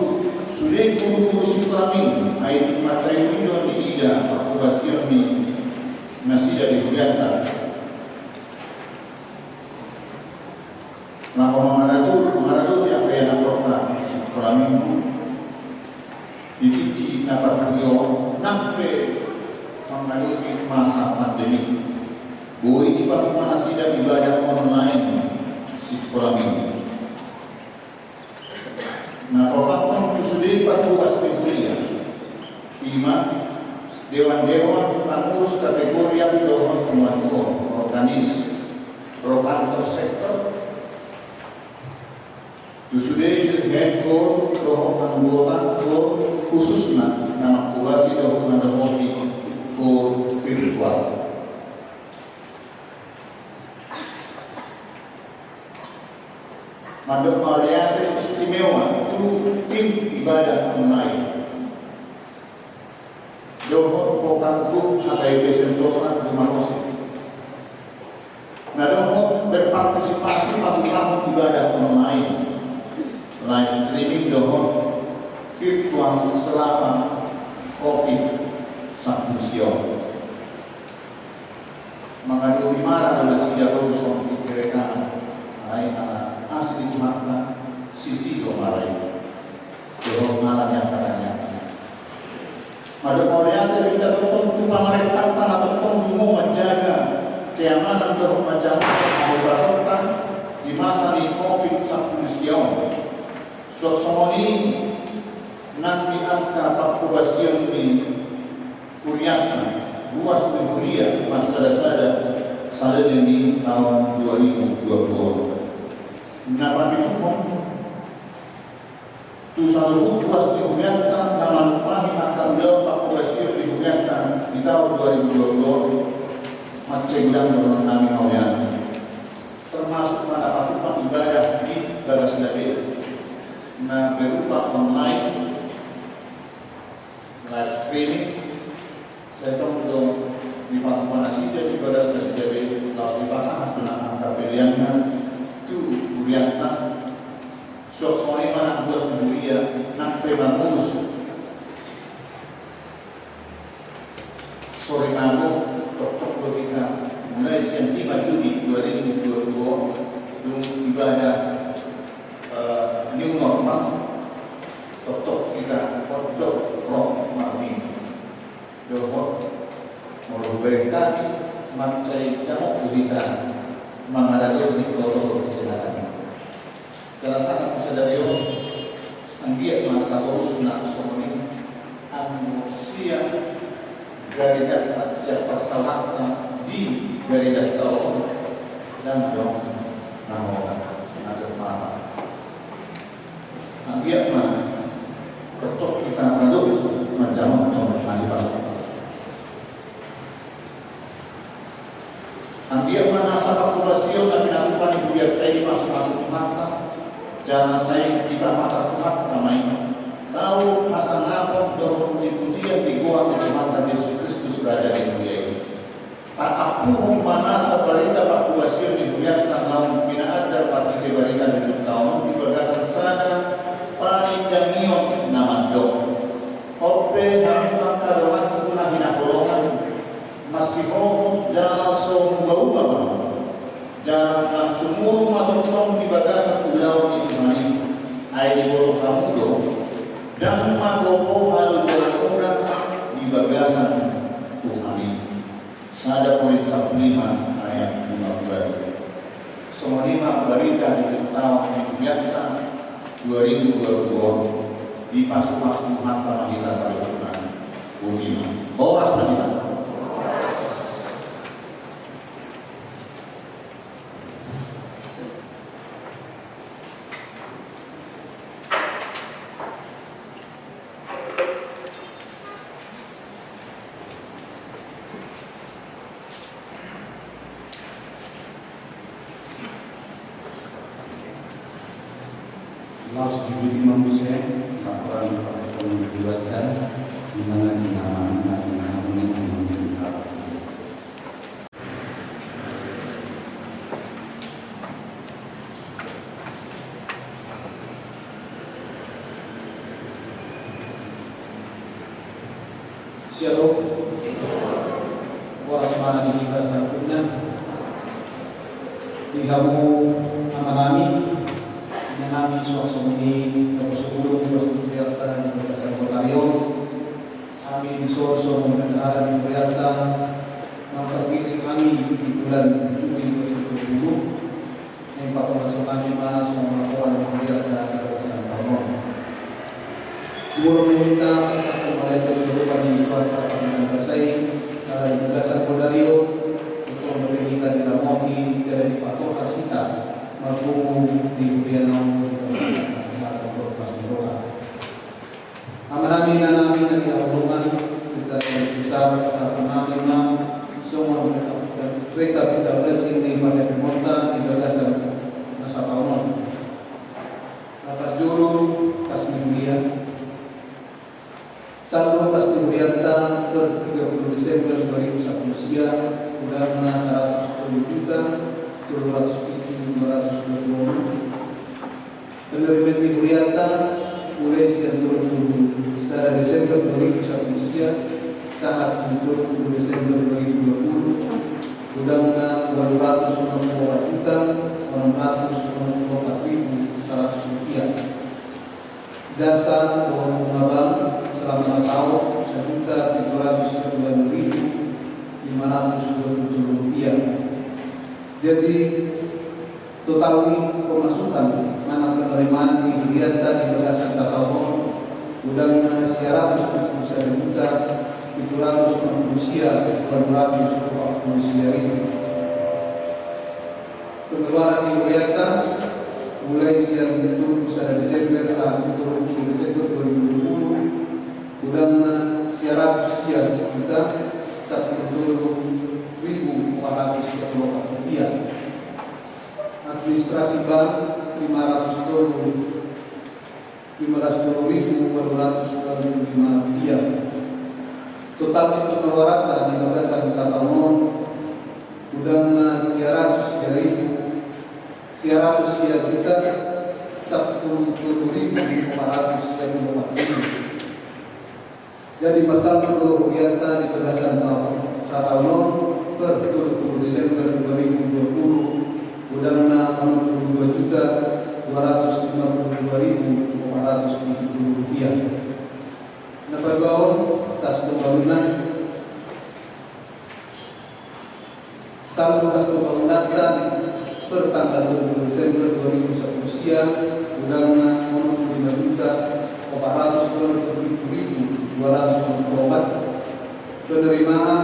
sude guru-guru sikola minggu, ai tung mansai uli do niida parhobasion ni nasida di hurianta. Laho mangaradoti, mangaradoti angka ianakhonta sikola minggu di tingki na parpudi on nang pe mangadopi masa pandemi. Boi dipatupa nasida ibadah online sikola minggu. Na paopathon tu sude parhobas ni huria, ima dewan-dewan pangurus kategorian dohot pangualuon, organis, pro kantor sektor, tu sude dirjen kor dohot anggota kor, khususna na manghobasi dohot mandohoti kor virtual. Mandok mauliate istimewa tu tim ibadah online dohot pokangku H K I P Sentosa Dumanosi na dohot berpartisipasi patupahon ibadah online, live streaming dohot virtual selama Covid sampulu sia on. Mangadopi mara do nasida ro tu son di gereja, ai ala asi ni Tuhanta, sisi do mara i. Dohot mara ni angka na nian. Mandok mauliate do hita tongtong tu pamarentanta na tongtong dungo manjaga keamanan dohot manjaga hahibasonta di masa ni Covid sampulu sia on. Suang songon i nang di angka parhobasion ni hurianta, ruas ni huria marsada-sada saleleng ni taon dua ribu dua puluh on. Na papituhon, tu saluhut ruas ni hurianta na manumpangi angka ulaon parhobasion ni hurianta di taon dua ribu dua puluh on, mansai godang dohonon nami mauliate. Termasuk ma na patupa ibadah di bagas gabe na berupa online, live streaming, sai tong do dipatupa nasida di bagas gabe, laos dipasahat tu na angka peleanna tu hurianta. Suang songon i ma nang ruas ni huria nang pe mangurus. Sorimago, tongtong do hita mulai sian lima Juni dua ribu dua puluh on, dung ibadah, eh, new normal, tongtong hita hondok ro marminggu. Dohot molo hubereng hami, mansai jamot do hita mangaradoti protokol kesehatan i. Jala sanga tu sadari on, anggiat ma satorusna songon i, anggo sian garejanta, sian parsaoranta di garejanta on, ndang adong na hona, na dermawan. Anggiat ma tongtong hita mandok manjamothon hahibasonta. Anggiat ma nasa parhobasion na pinatupa ni hurianta i dimasu-masu Tuhanta, jala sai dipapatar Tuhanta ma i. Tau hasangapon dohot puji-pujian di goar ni Tuhanta Jesus Kristus, Raja ni huria i. Taampuhon ma nasa barita parhobasion ni hurianta naung pinaandar marhite barita ni ujungta on di bagasan sada panindangion na mandok: On pe hamu angka donganku na hinaholongan, masihohot jala so muba-uba ma hamu, jala na Sumurung ma tongtong di bagasan ulaon ni Tuhan i, ai diboto hamu do, ndang magopo halomoanmuna di bagasan Tuhan i. Sada Korint sampulu lima ayat lima pulu. Songon i ma barita di taon di hurianta dua ribu dua puluh. Dipasupasu Tuhanta ma hita saluhutna. Botima. Horas ma hita. Laos dipuji ma muse, laporan parhitean ni Tuhanta, di mana di nama, di nama, di nama. Shalom. Horas ma di hita saluhutna. Di hamu amanami, inanami, suang songon i, naposobulung, naposobulung di hurianta di bagasan Kota Riau. Hami dison songon bendahara ni hurianta, naung tarpilih hami di bulan Juli dua ribu dua puluh, naeng patolhashon hami ma songon laporan ni hurianta di bagasan taon on. Jumolo ma hita pasahathon mauliate tu Jahowa di Tuhanta Pardenggan Basa i, ala di bagasan Polda Riau, tongtong dope hita diramoti, jala dipatolhas hita marpungu di huriana on di bagasan pasahathon dohot parmudaan. Amanami, inanami na hinaholongan, secara garis besar pasahaton nami ma songon rekapitulasi ni parhemonta di bagasan na sataon on. Na parjolo, kas ni huria. Saldo kas ni hurianta per tiga puluh Desember dua ribu sampulu sia, godangna saratus tolu juta tolu ratus pitu lima ratus dua puluh onom. Penerimaan ni hurianta mulai sian tolu puluh sada Desember dua ribu sampulu sia sahat tu tolu puluh Desember dua ribu dua puluh, godangna ualu ratus onom puluh opat juta onom ratus onom puluh opat ribu saratus rupiah. Jasa dohot bunga bank selama sataon sajuta pitu ratus ualu ribu lima ratus dua puluh tolu rupiah. Jadi, total ni pemasukan manang penerimaan ni hurianta di bagasan sataon on, godangna sia ratus pitu puluh sada juta pitu ratus onom puluh sia ualu ratus opat puluh sia ribu. Pengeluaran ni hurianta mulai sian tolu puluh sada Desember sahat tu tolu puluh Desember dua ribu dua puluh, godangna sia ratus sia juta sampulu tolu ribu opat ratus sia puluh opat rupiah. Administrasi bank lima ratus tolu, lima ratus tolu ribu ualu ratus ualu puluh lima rupiah. Total ni pengeluaranta di bagasan sataon on, godangna sia ratus sia ribu, sia ratus sia juta sampulu tolu ribu opat ratus sia puluh opat ribu. Jadi, pasaldo do hurianta di bagasan taon, sataon on, per tolu puluh Desember dua ribu dua puluh, godangna onom puluh dua juta dua ratus lima puluh dua ribu opat ratus pitu puluh rupiah. Na paduahon, kas pembangunan. Saldo kas pembangunanta per tanggal dua puluh Desember dua ribu sampulu sia, godangna onom puluh lima juta opat ratus dua puluh ribu dua ratus onom puluh opat. Penerimaan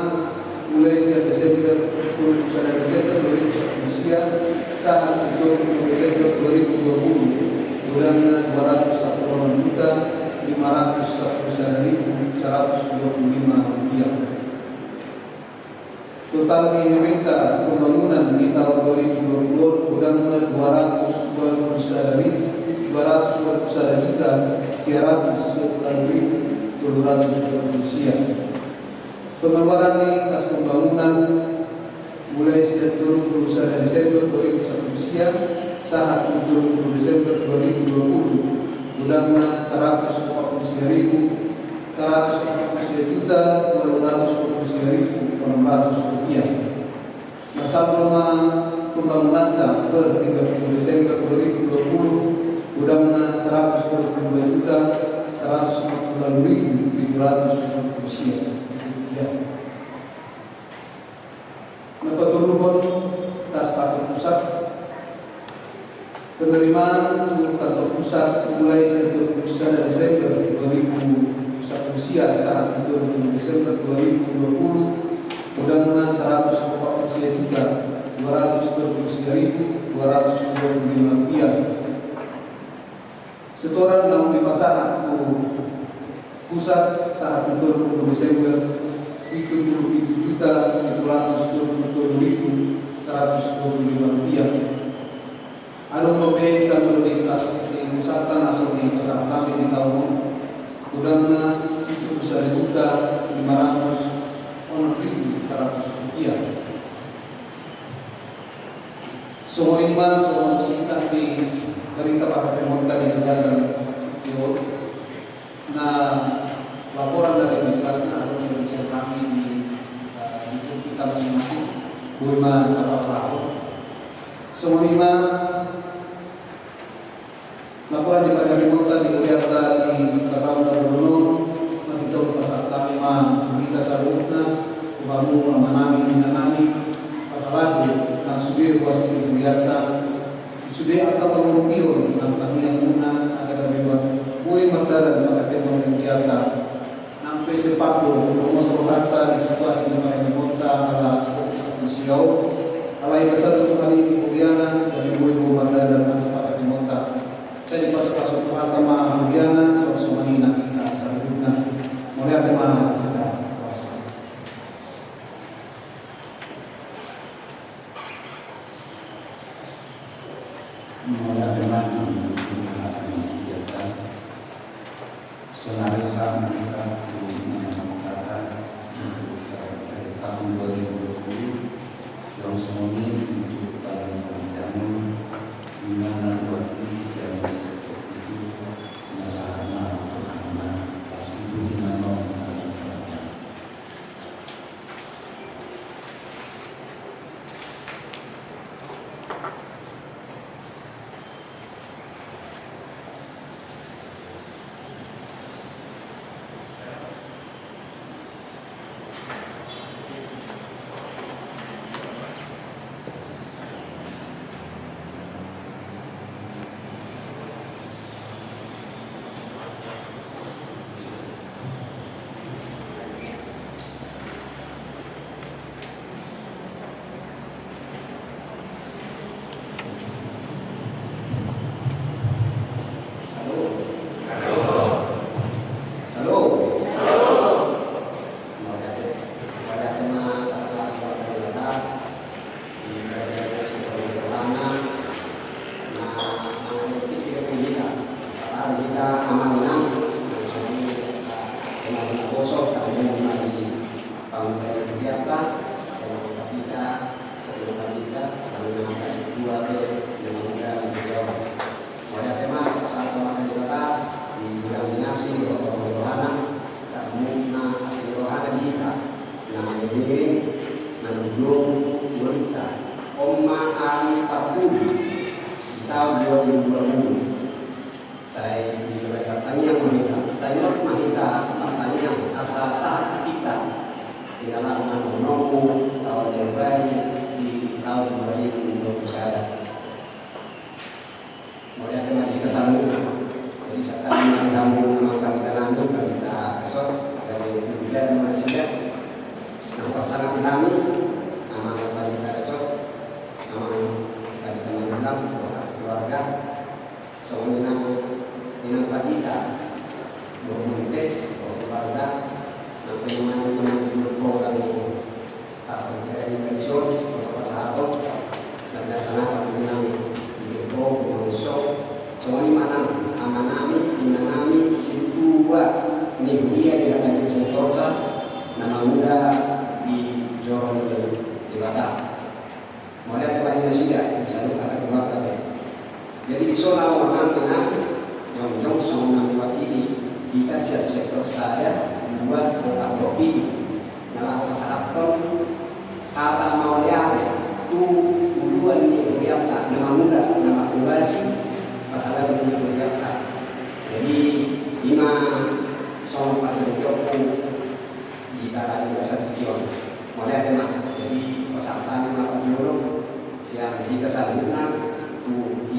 mulai sian Desember, tolu puluh sada Desember dua ribu sampulu sia sahat tu tolu puluh Desember dua ribu dua puluh, godangna dua ratus sampulu onom juta lima ratus sampulu sada ribu saratus dua puluh lima rupiah. Total ni hepeng pembangunan di taon dua ribu dua puluh on godangna dua ratus dua puluh sada ribu, dua ratus dua puluh sada juta sia ratus sia puluh ribu tolu ratus dua puluh sia. Pengeluaran ni kas pembangunan mulai sian tolu puluh sada Desember dua ribu sampulu sia sahat tu tolu puluh Desember dua ribu dua puluh, godangna saratus opat puluh sia ribu, saratus opat puluh sia juta ualu ratus opat puluh sia ribu onom ratus rupiah. Na saldo ma Pembangunanta per tiga puluh Desember dua ribu dua puluh, godangna seratus dua puluh dua juta seratus empat puluh delapan ribu tujuh ratus empat puluh sia rupiah. Na patoluhon, das kantor pusat. Penerimaan tu kantor pusat mulai sian dua puluh sada Desember dua ribu dua puluh sia sahat tu dua puluh Desember dua ribu dua puluh, godangna seratus empat puluh sia juta dua ratus dua puluh sia ribu dua ratus dua puluh lima rupiah. Setoran naung dipasahat tu pusat sahat tu dua puluh Desember, pitu puluh pitu juta pitu ratus dua puluh tolu ribu seratus dua puluh lima rupiah. Adong dope sandok di kas di pusat na so dipasahat hami di taon on, godangna pitu puluh sada juta lima ratus onom ribu seratus rupiah. Songon i ma songon singkat ni berita parhemonta di bagasan, na laporan dari Bidiknas na adong di sel kami di, eh, di kita masing-masing. Boi ma taparlahon. Songon i ma laporan di parhemonta di huria ta di sataon na ro on. Marhite on pasahat hami ma tu hita saluhutna, tu hamu amanami, inanami, parhalado na sude huaso di hurianta, sude angka pangurupion na tangiangmuna asa gabe boi mardalan parhemon di hurianta. Nang pe sepat do mongos rohanta di situasi ni parhemonta ala covid sapuluh sia on, alai pasal do Tuhan i di huriana, gabe boi do mardalan angka parhemonta. Sai dipasupasu Tuhanta ma huriana, songon i nang hita saluhutna. Mauliate ma hita. Mauliate ma di Tuhan di hita. Sonari sahat ma hita tu na mamungkata untuk tahun dua ribu dua puluh, suang songon i untuk tahun panantian on, di mana dua puluh sian sektor itu, na sahat ma untuk hamba, harus dipuji ma non dalam kerajaan. Salam. Salam. Mauliate. Mauliate ma tapasahat tu Amanta Debata. Di bagian na sipor di rohana. Na manganetik di hita. Baru hita amanami. Langsung hita kembali ke bosok. Tapi memang di pangkal di biarta. Saya mau kita. Saya mau kita. Saya mau kasih dua ke. Dengan kita. Mauliate ma tapasahat tu Amanta Debata, di godang ni asi dohot holong ni rohana, tarlumobi ma asi ni rohana di hita, na mangiringiring, mandomudomu ngolunta. On ma ari parpudi di taon dua ribu dua puluh. Sai di bagasan tangiang ma hita, sai not ma hita martangiang asa sahat hita di na laho manomunomu taon na imbaru di taon dua ribu dua puluh sada. Mauliate ma di hita saluhutna. Jadi, sahat ma di hamu amang pandita nami, pandita Resot, gabe tu hita ma nasida. Na hupasangapi hami, amang pandita Resot, amang pandita Manullang, dohot keluarga. Songon i nang inang pandita, dohot muse, dohot keluarga, nang pe nuaeng inang di Jolpo, lalu Tarpung kere ni pensiun, pasahaton, dan dasana patunang di Jolpo, Buluso, songon i ma nang amanami, inanami, sintua ni huria di Hata Diri Sentosa, na mangula di joro ni Debata. Mauliate ma di nasida, di saluhut angka keluarga pe. Jadi, di son ahu amang inang, jongjong songon na mewakili hita sian sektor sada, dua, opat dohot pitu. Na laho pasahathon hata mauliate.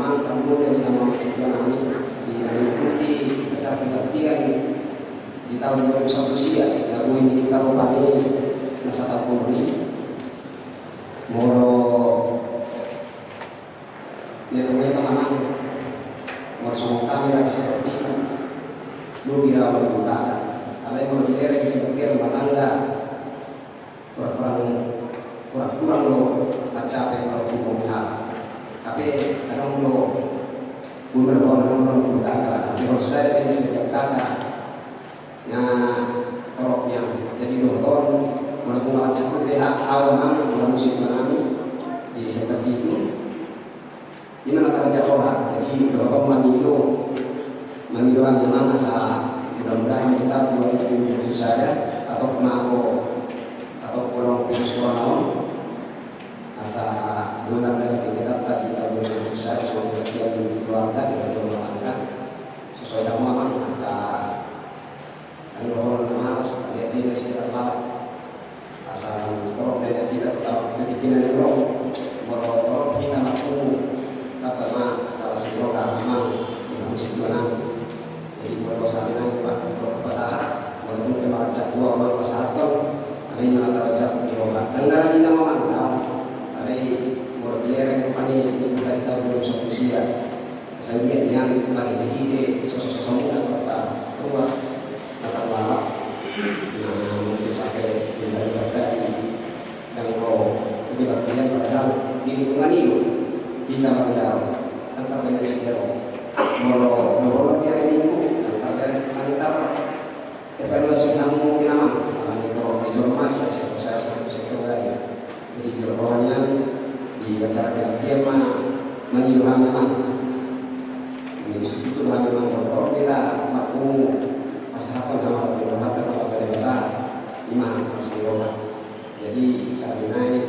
amang, tanggung dari amang si tuan nami, di nami ikuti acara kebaktian di tahun dua ribu sampulu sia, na boi ni kita rupani na satampulu ni. Molo Ia tong ia tong amang, molo songon hami rade seperti itu, lugi au di Debata. Alai molo di lereng di lereng rumah tangga, kurang-kurang, kurang-kurang do mancapai molo di rumah. Tapi kadang do, guna do, kadang do, guna do, tapi harus saya dari setiap kata. Na torop nian. Jadi dohot on, molo tung marancak be hak au amang, molo musim manami di sektor itu. Ima na tarjak roha. Jadi dohot on mangido, mangido hami amang asa mudah-mudahan di tahun dua ribu dua puluh satu atau mako atau kolong virus corona on asa bulan dari kegiatan tadi tahun dua ribu dua puluh satu semoga kegiatan keluarga kita rumah tangga sesuai dengan amang angka Anggo na malas, dia dia na sida taparak. Asa torop na dia dia taparak, jadi dia na nang ro. Molo torop hita na tubu, kata ma, kata si roha amang, di kamu si tuan nami. Jadi molo sami nang pak, molo pasahat, molo tung ke marancak dua amang pasahat tong, alai mana tarajak di roha. Dan nara di nama amang, alai molo di lereng rupani, di buka di tahun dua ribu sepuluh sia. Sanggiat nian marhite-hite soso-soso muna kota ruas na tarlalap. Na mungkin sampai tinggal di Baghdadi. Jadi, sahat ni nai,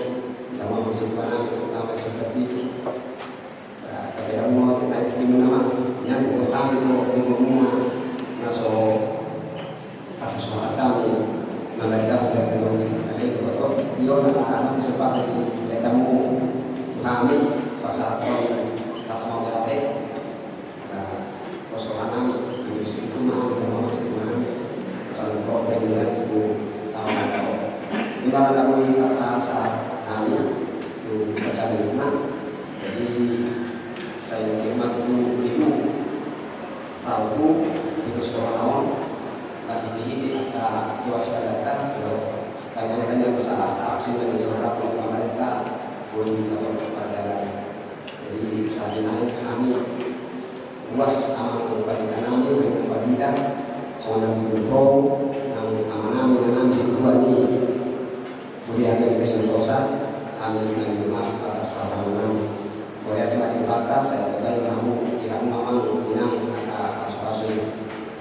di hamu amang sintua nami, terutama di Siantar Pitu. Tabereng ma di nai, di muna ma, nian boto hami do, di muna, na so, atas suara kami, na lagi dah, jadi dong, ada yang boto, dio na, na, na, bisa pakai di, di tamu, hami, pasahathon, kata mau berate, Nah, poso hanami, di situ mah, di rumah masih mah, asal kau pengen tu tahu tahu. Di mana nak beli kata asa hanya tu bahasa di rumah. Jadi, saya nikmat tu itu, salpu, itu sekolah awal, lagi di ini, kata, juas kata, tanya-tanya bisa vaksin dan surat dari pemerintah, beli atau perdagangan. Jadi, sahat ni nai hami, ruas amang pandenami, amang pandenami, songon na binoto, nang amanami, inanami, sintua ni, budi hami di Santosa, hami na di rumah, atas hapangan nami. Budi hami di rumah, saya terbaik hamu, di hamu amang, inang, angka pasu-pasu.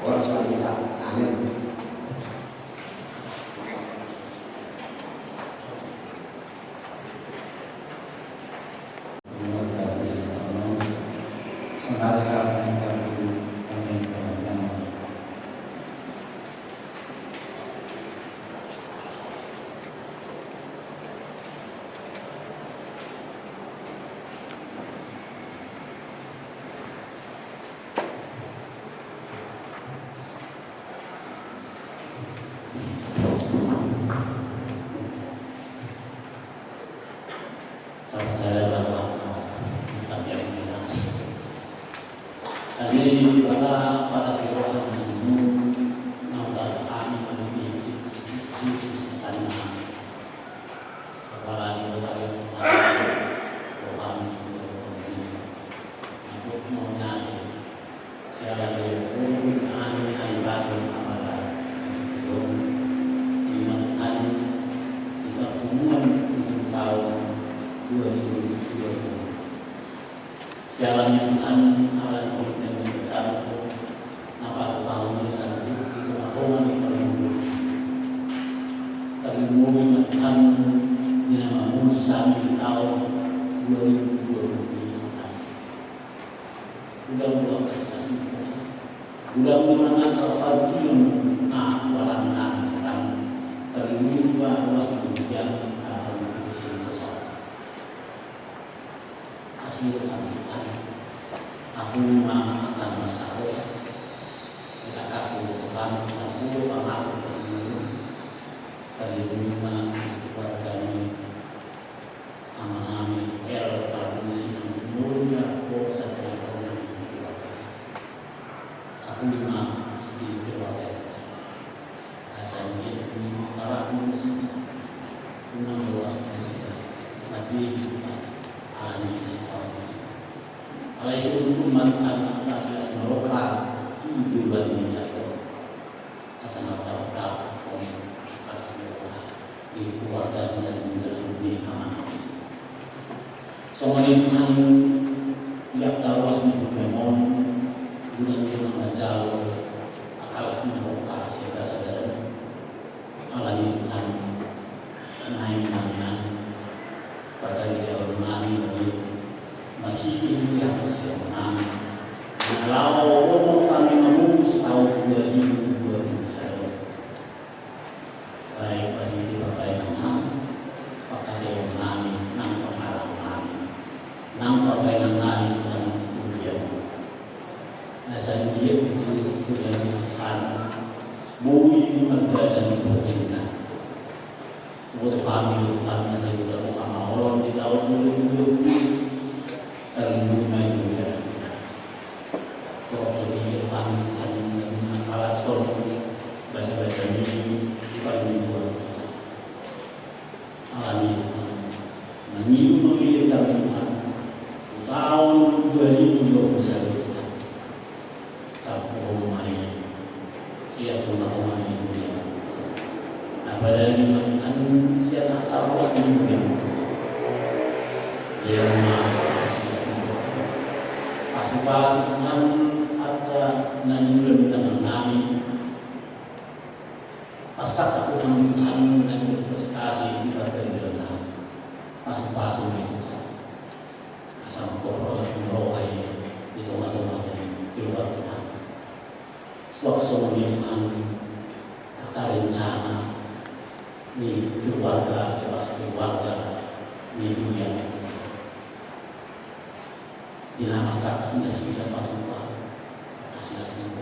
Horas ma di hita. Amin. Apalagi berkali-kali doa minta doa ini. Untuk mau nyari siapa dia pun hanya hai baso kepada itu. Terima kasih. Bukan hubungan ujung tahun dua ribu dua puluh. Siala ni Tuhan, ala ni pengorbanan besar, na patupahon ni santup di tonga-tonga ni parmingguon. Tarlumobi ma Tuhan, di na mamolus hami di taon dua ribu dua puluh ini Tuhan. Ulang-ulang kasih-kasih Tuhan. Ulang-ulang angka partingkian na hualami hami Tuhan. Tarlumobi ma ruas ni hujang, angka partingkian Tuhan. Asi Tuhan, Tuhan. Aku ma akan masalah. Kita kasih Tuhan, Tuhan, aku pangaku kesini. Tarlumobi ma keluarga ni amanami, R. Pardomusi, nang jumolo ni anak boru satu orang. Aku lima sedih keluarga itu. Asa dia tu lima para musik. Unang luas nasida. Mati juga. Alani sitaon. Alai suntuk mantan atas las neroka. Tujuan ni ato. Asa na tau-tau. Atas neroka. Di keluarga na tinggal di amanami. Songon i Tuhan, di angka ruas ni huriam on, guna-guna manjalo angka las ni roha sian basa-basa. Alani Tuhan, naeng ma nian pataridaon nami, marhite-hite haporseaon nami, na laho dohot hami mamolus taon dua ribu dua puluh sada. Baik marhite pambahenan nami, pangkataion nami, nang pangalaho nami, nang pambahenan nami Tuhan tu huriam on. Asa di dia tu huriam on Tuhan, boi mardalan huriamna. Huboto hami Tuhan, asa di dia tu hamaolon di taon dua ribu dua puluh, tarlumobi ma di huriam on. Torop so di dia hami Tuhan, na mangkalashon basa-basa ni di parmingguon Tuhan. Alani Tuhan, mangido ma hami Tuhan, tu taon dua ribu dua puluh sada Tuhan. Sampuhon ma i sian tonga-tonga ni huriam on. Apalagi ma Tuhan sian angka ruas ni huriam on. Lehon ma kasih-kasih. Pasu-pasu Tuhan angka na niula ni tangan nami. Parsangkap Tuhan, Tuhan na berprestasi di partai Songon i Tuhan, angka rencana ni keluarga, lepas keluarga ni dunia. Di na masa nasida patupa, hasil hasil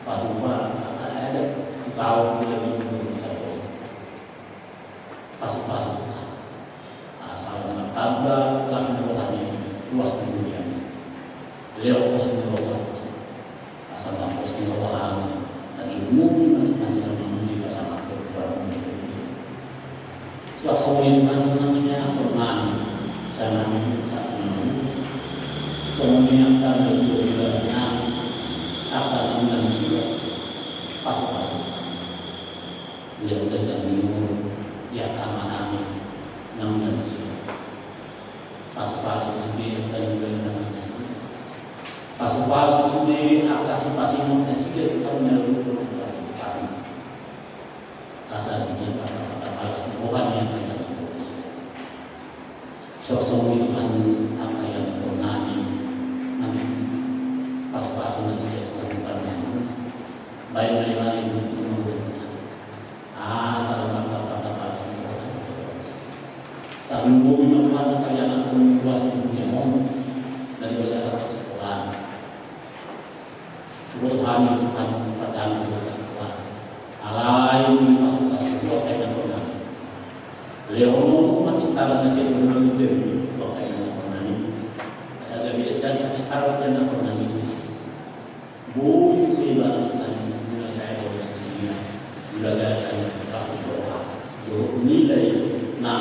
patupa, angka adat, di tahun dua ribu dua puluh satu. Pasu-pasu Tuhan. Asa martamba las ni roha ni ruas ni dunia. Lehon pos ni roha. Asa marpos ni roha ni. Tadi umum dengan Tuhan yang memuji pasangan berbuat menjadi. Suasana Tuhan namanya Tuhan. Sana satu nama. Semuanya akan berbuat dengan akan mengensia. Pasu-pasu Tuhan. Lehon ganjang ni umur di angka anak nami na uli nasida. Pasu-pasu sude angka na uli nasida. Pasu-pasu sude angka sipasingot nasida Tuhan, na uli nasida. Asa di dia patah-patah balas ni roha ni angka na uli nasida. Songon i Tuhan, angka na uli nasida. Amin. Pasu-pasu nasida Tuhan, Tuhan. Baik, baik, baik, Tuhan. Asa lam martamba-tamba las ni roha. Tarlumobi ma Tuhan angka na uli nasida di dunia on. Dari bagasan parsikolaan. Tuhan, Tuhan, Tuhan, parsikolaan. Alai ni pasu-pasu angka na uli nasida. Lehon ma pistaran nasida di dunia on. Angka na uli nasida. Asa gabe dan pistaran angka na uli nasida. Boi sude ibaratna nilai saya bonus dunia. Di bagasan las ni roha. Jolo nilai na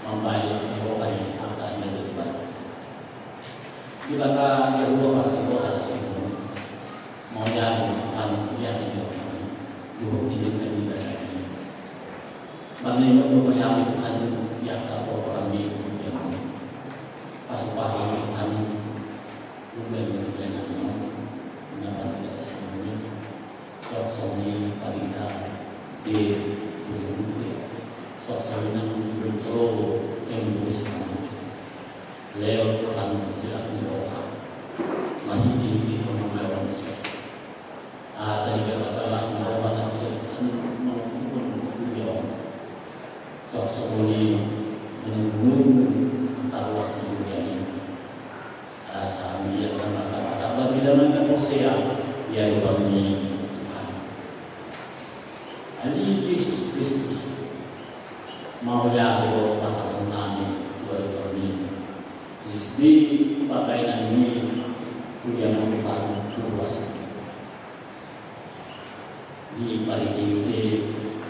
mambahen las ni roha ni angka na jadi baru. Di bagasan las ni roha tu semua. Mauliate ma Tuhan, ia si Tuhan. Jolo nilai na di bagasan ini. Mauliate ma Tuhan, ia Tuhan, ia ka program ni Tuhan. Pasu-pasu Tuhan. Bukan, bukan, bukan. Kenapa tidak semuanya? Suasana tabita di bumi. Suasana yang pro yang bisa. Lehon Tuhan silas ni roha. Marhite-hite pemanglawan Mesir. Asa di bagasan las ni roha nasida Tuhan mengumpul-ngumpul ya. Suasana menunggu-nunggu angka ruas ni dunia ini. Asa ia kan martamba-tamba bila na porsea ia di bami Tuhan. Ani Jesus Kristus. Mauliate do pasahaton nami tu ari bami. Jesus di pagainan ni kuliah membuka ruas. Di marhite-hite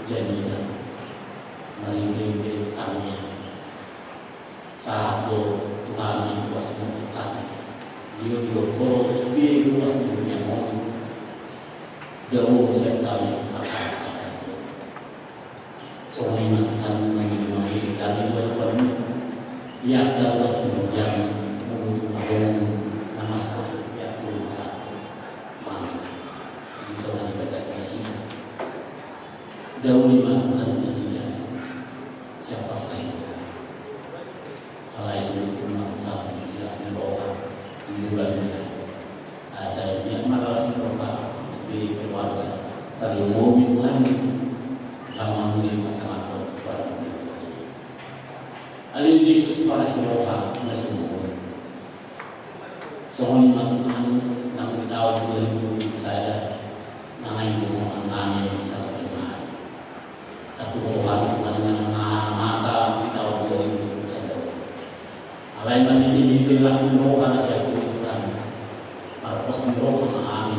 janjina, marhite-hite tangiang. Sahat do tu hami ruas ni Tuhan. Dio-dio ko sude ruas ni dunia on. Dao sian hami angka asa. Songon i ma Tuhan, mangidi-mangidi hami tu adopanmu. Ia angka ruas ni dunia on, molo adong na masa, ia tu masa. Mangidi. Di tonga ni bagas nasida. Dao ma Tuhan nasida. Siapa saja. Alai suhut ma Tuhan silas ni roha. Tujuan dia. Asa dia malas ni roha. Di keluarga. Tarlumobi Tuhan. Lam mamuji pasangaphon keluarga. Ale Jesus, palas ni roha na sumurung. Songon i ma Tuhan, nang di taon dua ribu dua puluh sada, nang naeng bohongan nami satu kena. Satu bohongan Tuhan, nang na masa di taon dua ribu dua puluh sada. Alai marhite-hite las ni roha na sian Tuhan. Marpos ni roha ma hami.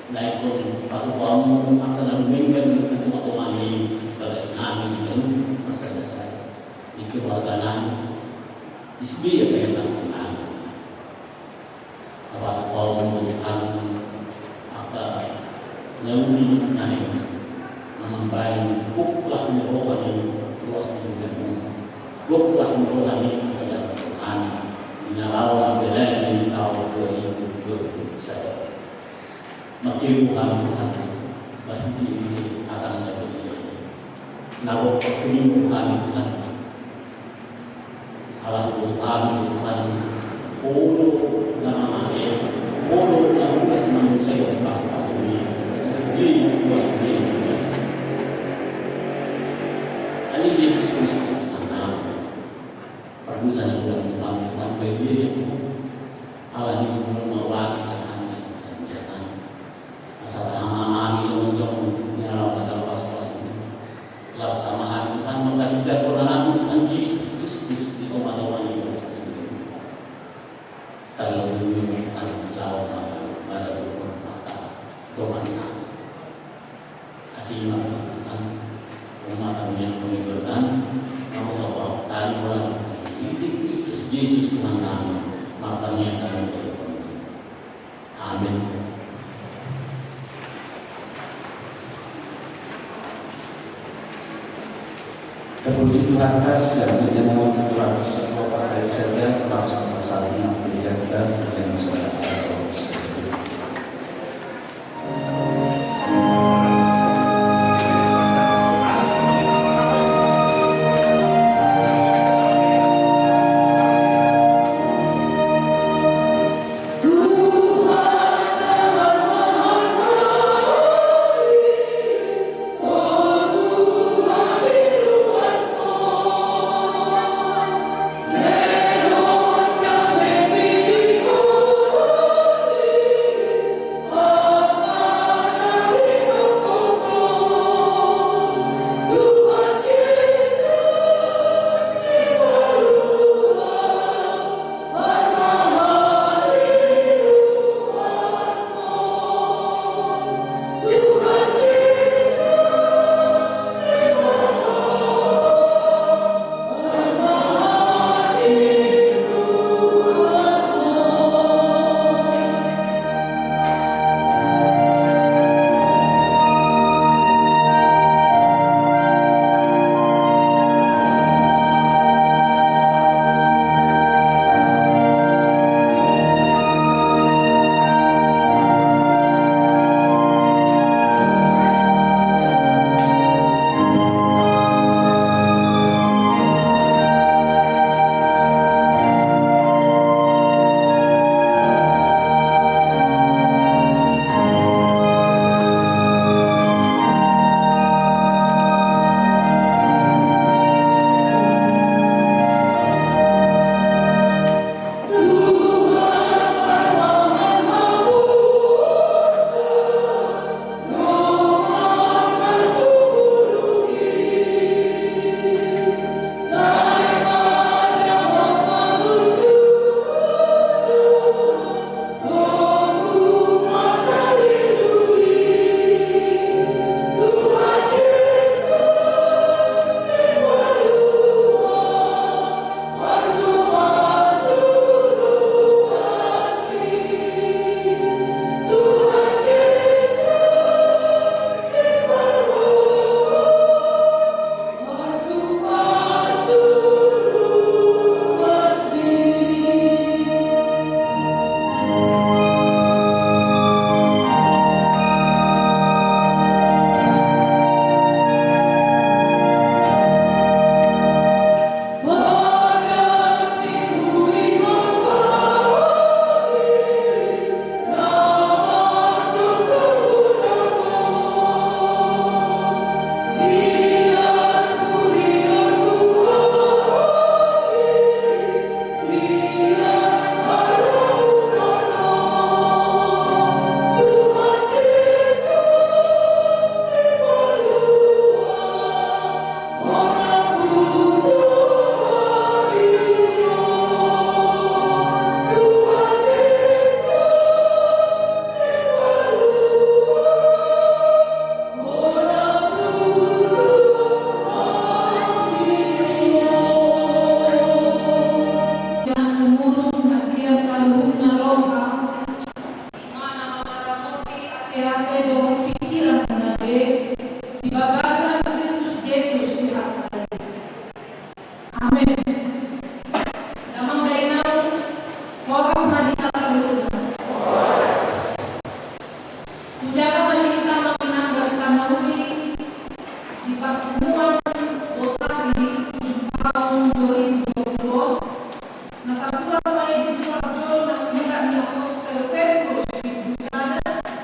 Naeng patupaonmu angka na dumenggan na tonga-tonga ni bagas nami di dalam marsada-sada. Di keluarga nami. Di sude angka na uli nami. Apatupaonmu Tuhan angka na uli nami. Na mambahen gok las ni roha ni ruas ni dunia on. Gok las ni roha ni angka na uli nami. Di na laho mambelai di taon dua ribu dua puluh sada. Mangkirim hami Tuhan, marhite-hite hataM na badia i. Na gok mangkirim hami Tuhan. Ala huboto hami Tuhan, Ho do na mangale, Ho do na mulas manang Saya pasupasu ni, di luas ni. Ale Jesus Kristus Tuhan nami, pardosa ni hulahula nami, Tuhan, bahen dia. Ala ni jumolo ma uasi sian hami sian dosa-dosa nami. Asa tahan hami jongjong di na laho manjalo pasupasu. Laos tama hami, Tuhan, manghatindanghon Anakmu, Tuhan Jesus Kristus, di tonga-tonga ni bagas tinggi. Tarlumobi ma, Tuhan, laho maradophon angka dongan nami. Asi ma, Tuhan, ummat nami, pangidoan nami, na hupasahat hami, Tuhan, di Kristus Jesus Tuhan nami, martangiang hami, Tuhan. Amin. Terpuji Tuhan, tas yang menyenangkan tujuh ratus sepuluh pakai saja, langsung pasal enam puluh yang dan yang sudah ada. Sumurung na sian saluhutna roha, imana mamaramoti ateate dohot pingkiranmuna be di bagasan Kristus Jesus Tuhanta i. Amen. Damang dainang, horas ma di hita saluhutna. Hujaha ma di hita amang inang di hita na uli di parpunguan Botari ujung taon dua ribu dua puluh on, na tarsurat ma i di surat jolo na sinurat ni apostel Petrus, bindu sada,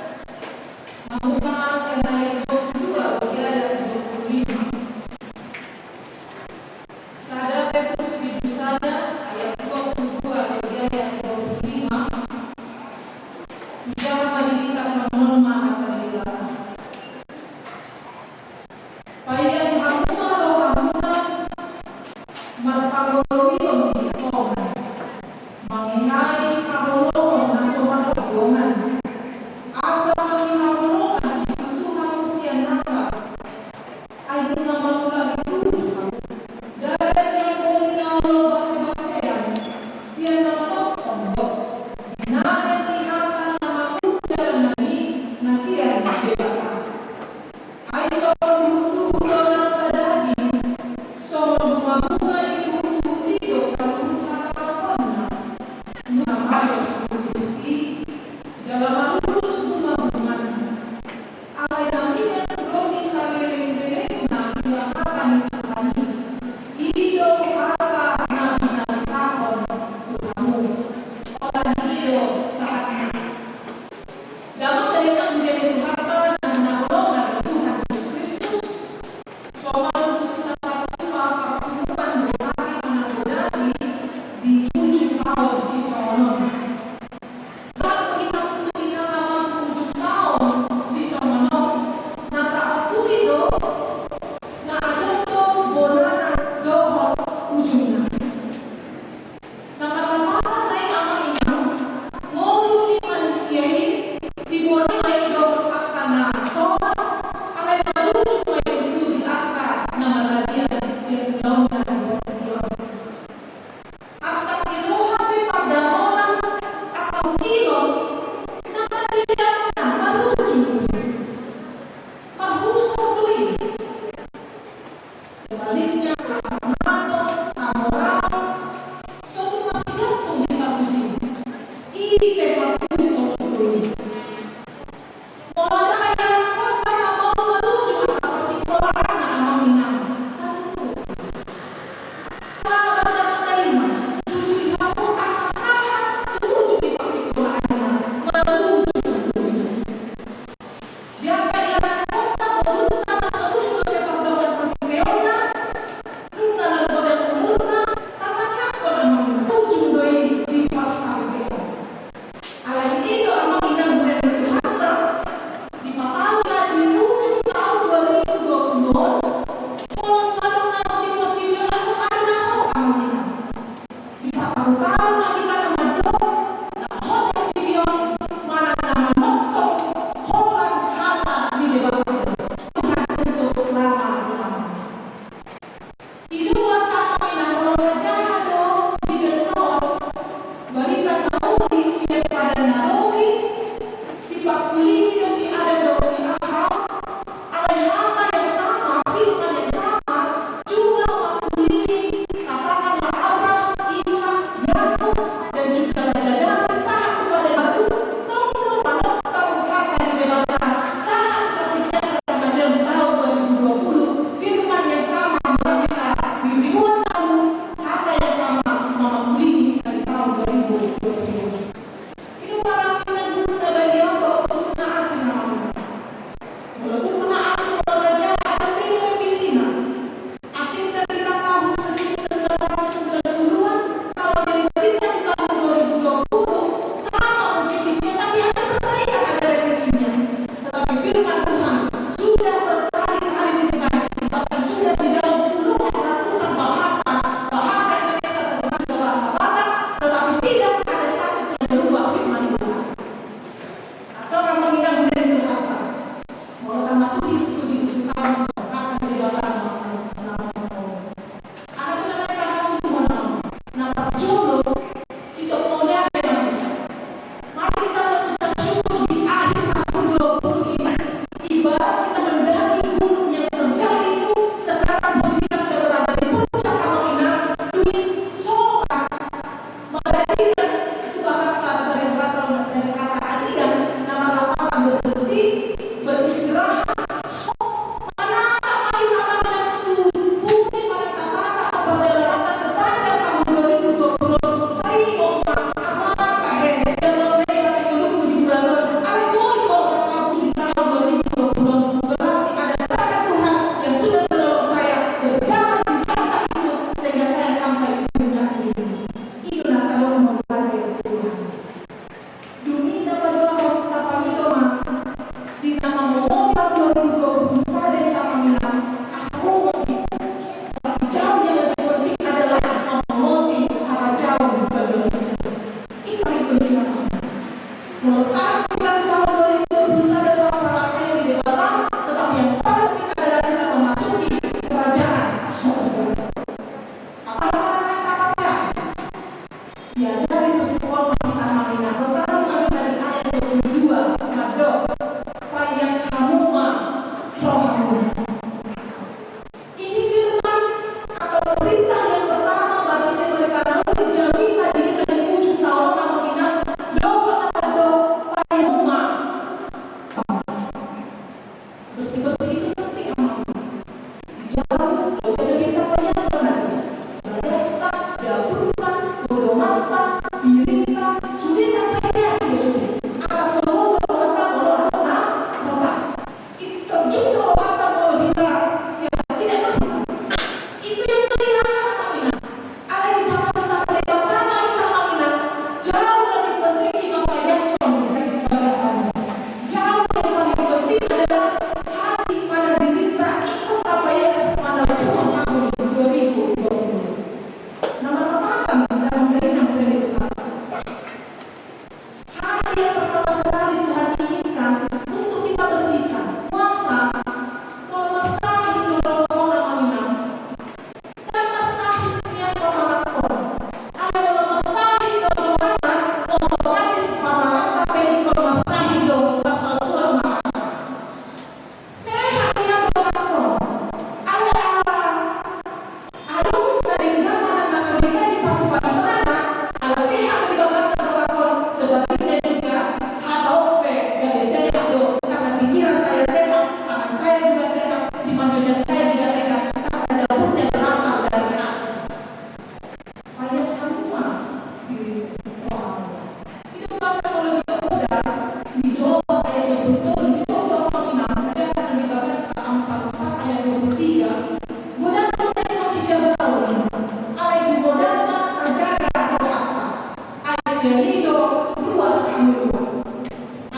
Jadi do ruar hamu ruar.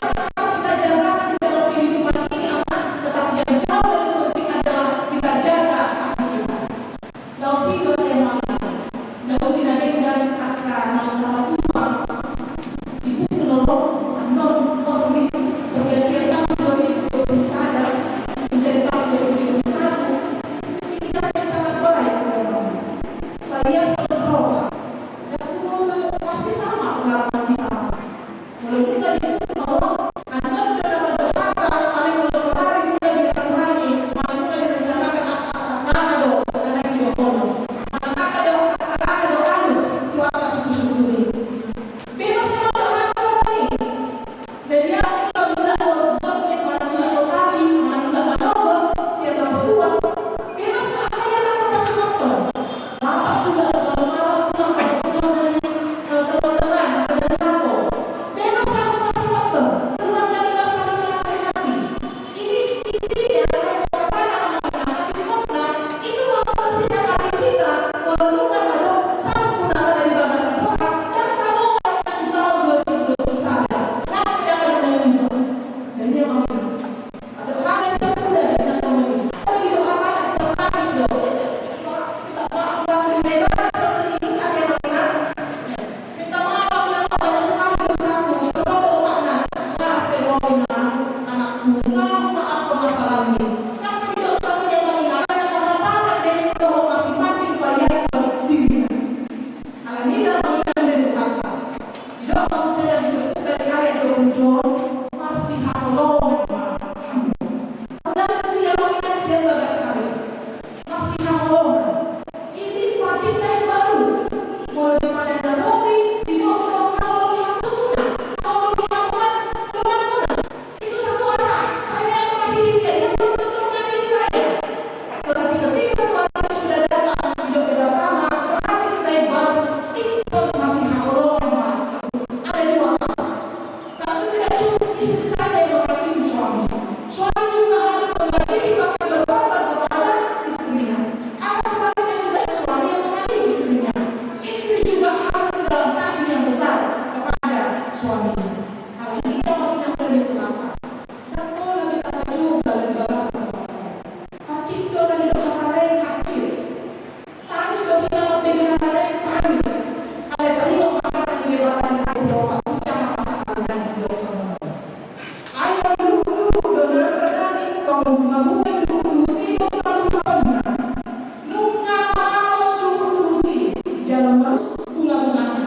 Harus kita jaga di dalam kehidupan ini, anak, tetap yang jauh lebih penting adalah kita jaga anak kita. Laos i do tema na, laos i na denggan angka na martua di buku Nolong, annon, nolong i, perjanjian lama dua ribu dua puluh satu menjadi tahun dua ribu dua puluh satu. Ini kisah yang sangat baik, teman-teman. Paias roha. Dan umur pasti sama pengalaman kita. Molo nunga di buku Nolong, annon do na mandok hata, alai molo sadari nunga dirangi-rangi, manang nunga direncanakan, angka aha do na naeng sidohonon. Manang aha do, angka aha do alus tu angka suku-suku i. Bebas ma mandok hata songon i. Jadi angka mulak do borngin, manang mulak do tani, manang mulak manogot sian na potuan. Bebas ma, aha ia na pasahathon. Bapak juga, kalau malam pulang, kalau pulang dari, eh, teman-teman atau dari kampung, bebas ma pasahathon, keluarga bebas saling menasehati. Ini, ini ya, saya mau katakan, anak-anak, sesungguhnya itu mau membersihkan hati kita, molo nunga adong satu pun angka na di bagasan roha, dan kamu akan di tahun dua ribu dua puluh satu. Nah, tidak ada lagi. Dan dia mau Adong hata sian huda di na songon i. Tapi didok hata na tertangis do. Minta maaf, Amang Inang. Minta maaf, Amang Inang, banyak sekali dosaku. Coba do, Amang Inang. Maaf pe do, Inang. Anakku, maaf, maaf, maaf, masalah ini. Nang didok songon i, Amang Inang, hanya karena paman deh, dohot masing-masing paias dirina. Alani i do, Amang Inang, dari Tuhanta. Didok ma muse di ayat dua puluh dua, marsihaholongan ma hamu. Undang tu ia, Amang Inang, sian bagas ari. Marsihaholongan. Ini patik na imbaru. Molo di padan na robi, didok do haholongi hamu suna, haholongi hamu donganmuna. Itu satu arah. Saya yang mengasihi dia, dia belum tentu mengasihi saya. Tetapi ketika Tuhan Yesus sudah datang, didok Debata ma, berarti kita yang baru, itu masih haholongan ma. Ada dua hal. Tentu tidak cukup istri saja yang mengasihi suami. Suami juga harus mengasihi, bahkan berkorban kepada istrinya. Atau sebaliknya juga, suami yang mengasihi istrinya. Istri juga harus dalam kasih yang besar kepada suaminya. Alani i, Amang Inang, dari Tuhanta. Ndang pola hita pajumpang di bagasan roha. Pacikkon na nidok hamareng hansit. Tangis do hita mambege hamareng, tangis. Alai taringot ma hata ni Debata di Buku Nolong, pakuca ma pasahaton na nidok songon on. Ai saluhutluhut do nasa daging, tong bungabunga ni luhutluhut i do saluhutna. Nunga malos luhutluhut i, jala malos bungabungana.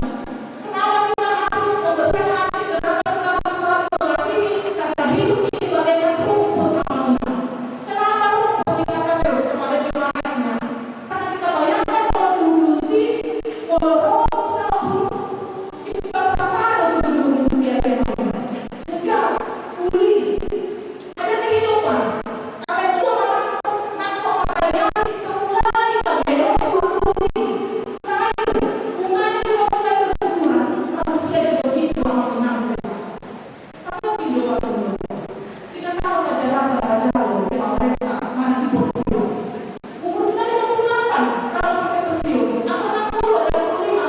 Kenapa kita harus membersihkan hati? Kenapa kita harus selalu mengasihi? Karena hidup ini bagaikan rumput, Amang Inang. Kenapa rumput dikata terus kepada jemaatnya? Karena kita bayangkan molo luhutluhut i, molo ro sama burung, itu kan kata ada tuh luhutluhut i, Amang Inang. Segar, pulih. Ada kehidupan. Alai tua manangkok, nangkok mata i, kemulai mate do luhutluhut i. Lain, bungana juga mulai berguguran. Manusia juga begitu, Amang Inang. Satu video baru. Kita tahu raja-raja, raja lo, pemerintah, mana di Portugal. Umur kita lima puluh delapan, kalau sampai pensiun, atau enam puluh, enam puluh lima,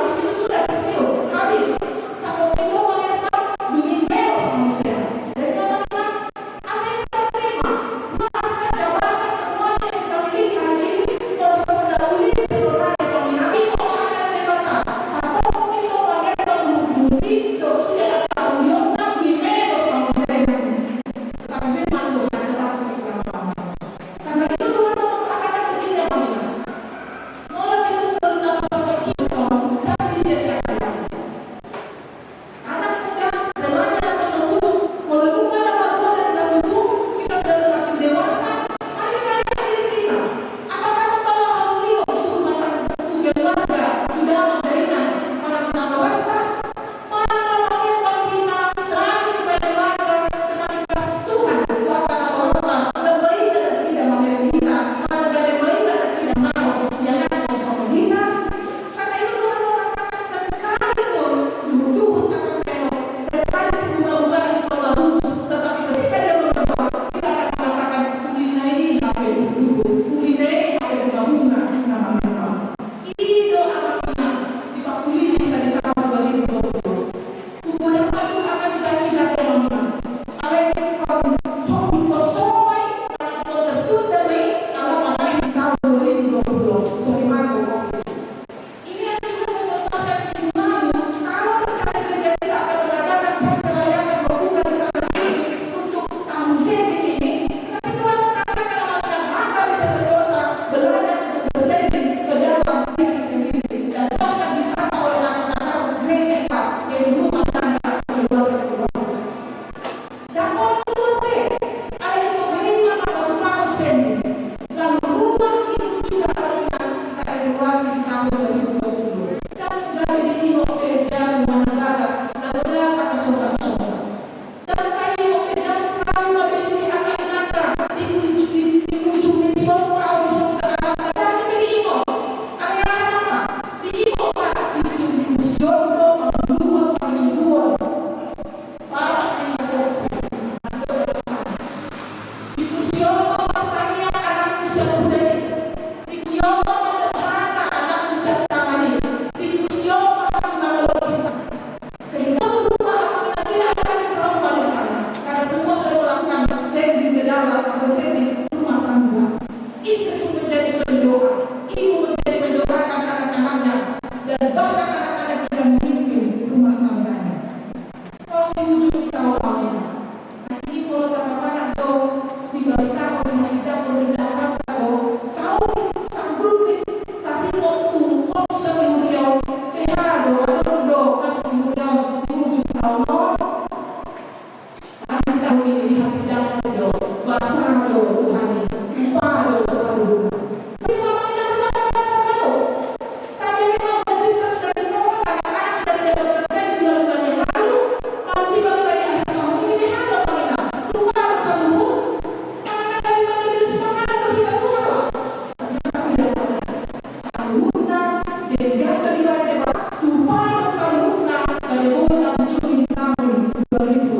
Sehingga dari pada tu pada saluhutna dari mulai na menjadi tahun dua ribu.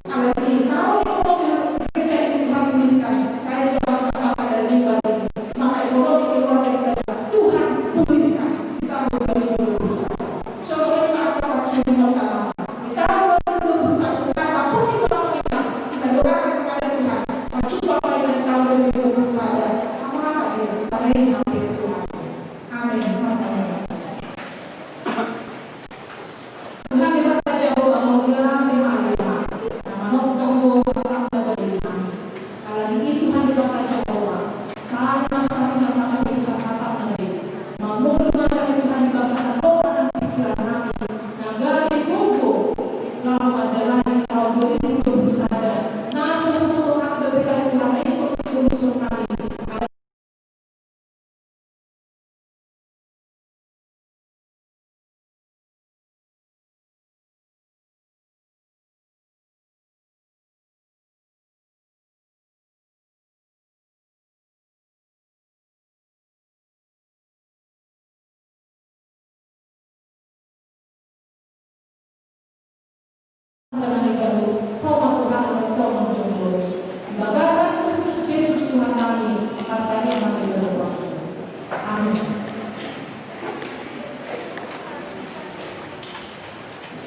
Alani i, kalau ekonomi gereja ini Tuhan pulihkan, saya juga harus katakan dari mimbar ini, maka ekonomi keluarga kita juga Tuhan pulihkan di tahun dua ribu dua puluh satu. Sesuai dengan apa yang kita doakan kepada Tuhan, kita doakan kepada Tuhan, maju Bapak Ibu di tahun dua ribu dua puluh satu. Apa-apa dia, selain hampir Tuhan. Amin. Tuhan Debata Jahowa, mauliate ma di Ho. Na manongtong do hatangku di hami. Alani i Tuhan Debata Jahowa, sahali nasa hami mangandalkan hatangku i. Mangolu ma Tuhan di bagasan roha nang pikiran nami, na gabe gogo laho mandalani tahun dua ribu dua puluh sada. Na so huboto hami dope Tuhan, na ingkon sibotohon nami. Di bagasan Kristus Jesus Tuhan nami, martangiang ma di Ho. Amin.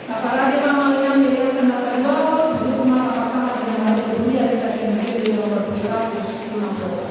Taparade ma amang inang di angka na paduahon, duduk ma tapasahat di angka na paduahon, di angka na paduahon.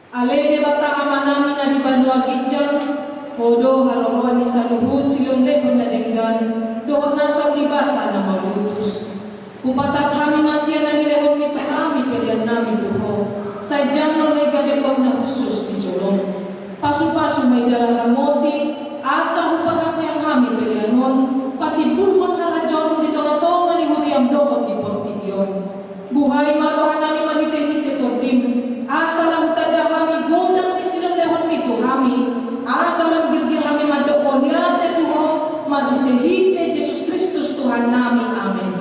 Ale Debata Amanami na di banua ginjang, Ho do haroroan ni saluhut silehonlehon na denggan dohot na saur ni basa na mauliutus. Hupasahat hami ma sian na nilehonmi tu hami peleannami tu Ho, sai jalo ma i gabe gok na hushus di jolom. Pasupasu ma i jala ramoti, asa huparhaseang hami pelean on patimbulhon harajaonmu di tongatonga ni huriam dohot di portibi on. Buhai ma rohanami marhitehite Tondim, asa lam hutanda hami godang ni silehonlehonmi tu hami, asa lam girgir hami mandok mauliate tu Ho, marhitehite Jesus Kristus Tuhannami. Amen.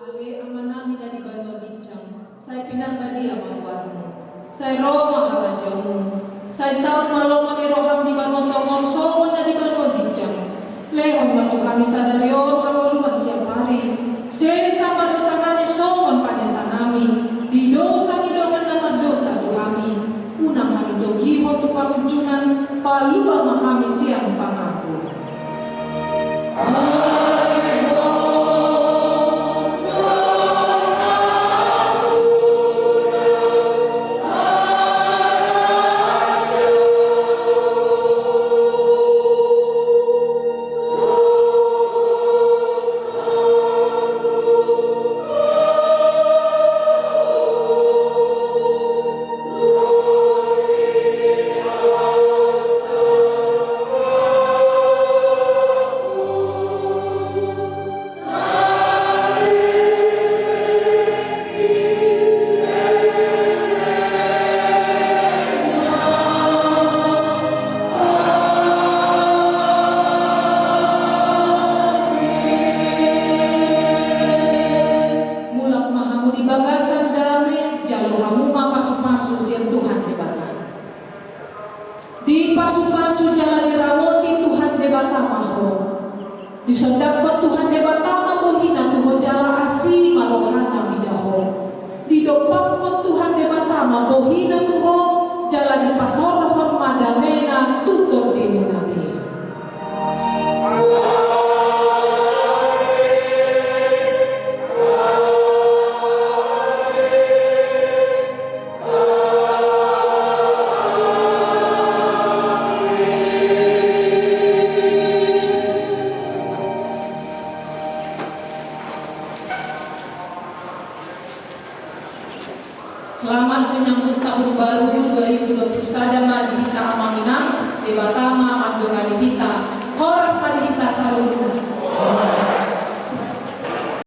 Ale Amanami na di banua ginjang, sai pinarbadia ma goarmu. Sai ro ma harajaonmu. Sai saut ma lomo ni roham di banua tonga on songon na di banua ginjang. Lehon ma tu hami sadari on hangoluan siapari. Sesa ma dosanami songon panesanami di dosa ni dongan na mardosa tu hami. Unang hami togihon tu pangunjunan, palua ma hami sian pangago. Mulak ma hamu di bagasan dame, jalo hamu ma pasupasu sian Tuhan Debata. Dipasupasu jala diramoti Tuhan Debata ma ho. Disondangkon Tuhan Debata ma bohina tu ho jala asi ma rohana mida ho. Didompakkon Tuhan Debata ma bohina tu ho jala dipasorhon ma damena tu tondimuna be. Selamat menyambut tahun baru dua ribu dua puluh sada ma di hita amang inang, Debata ma mandongani hita. Horas ma di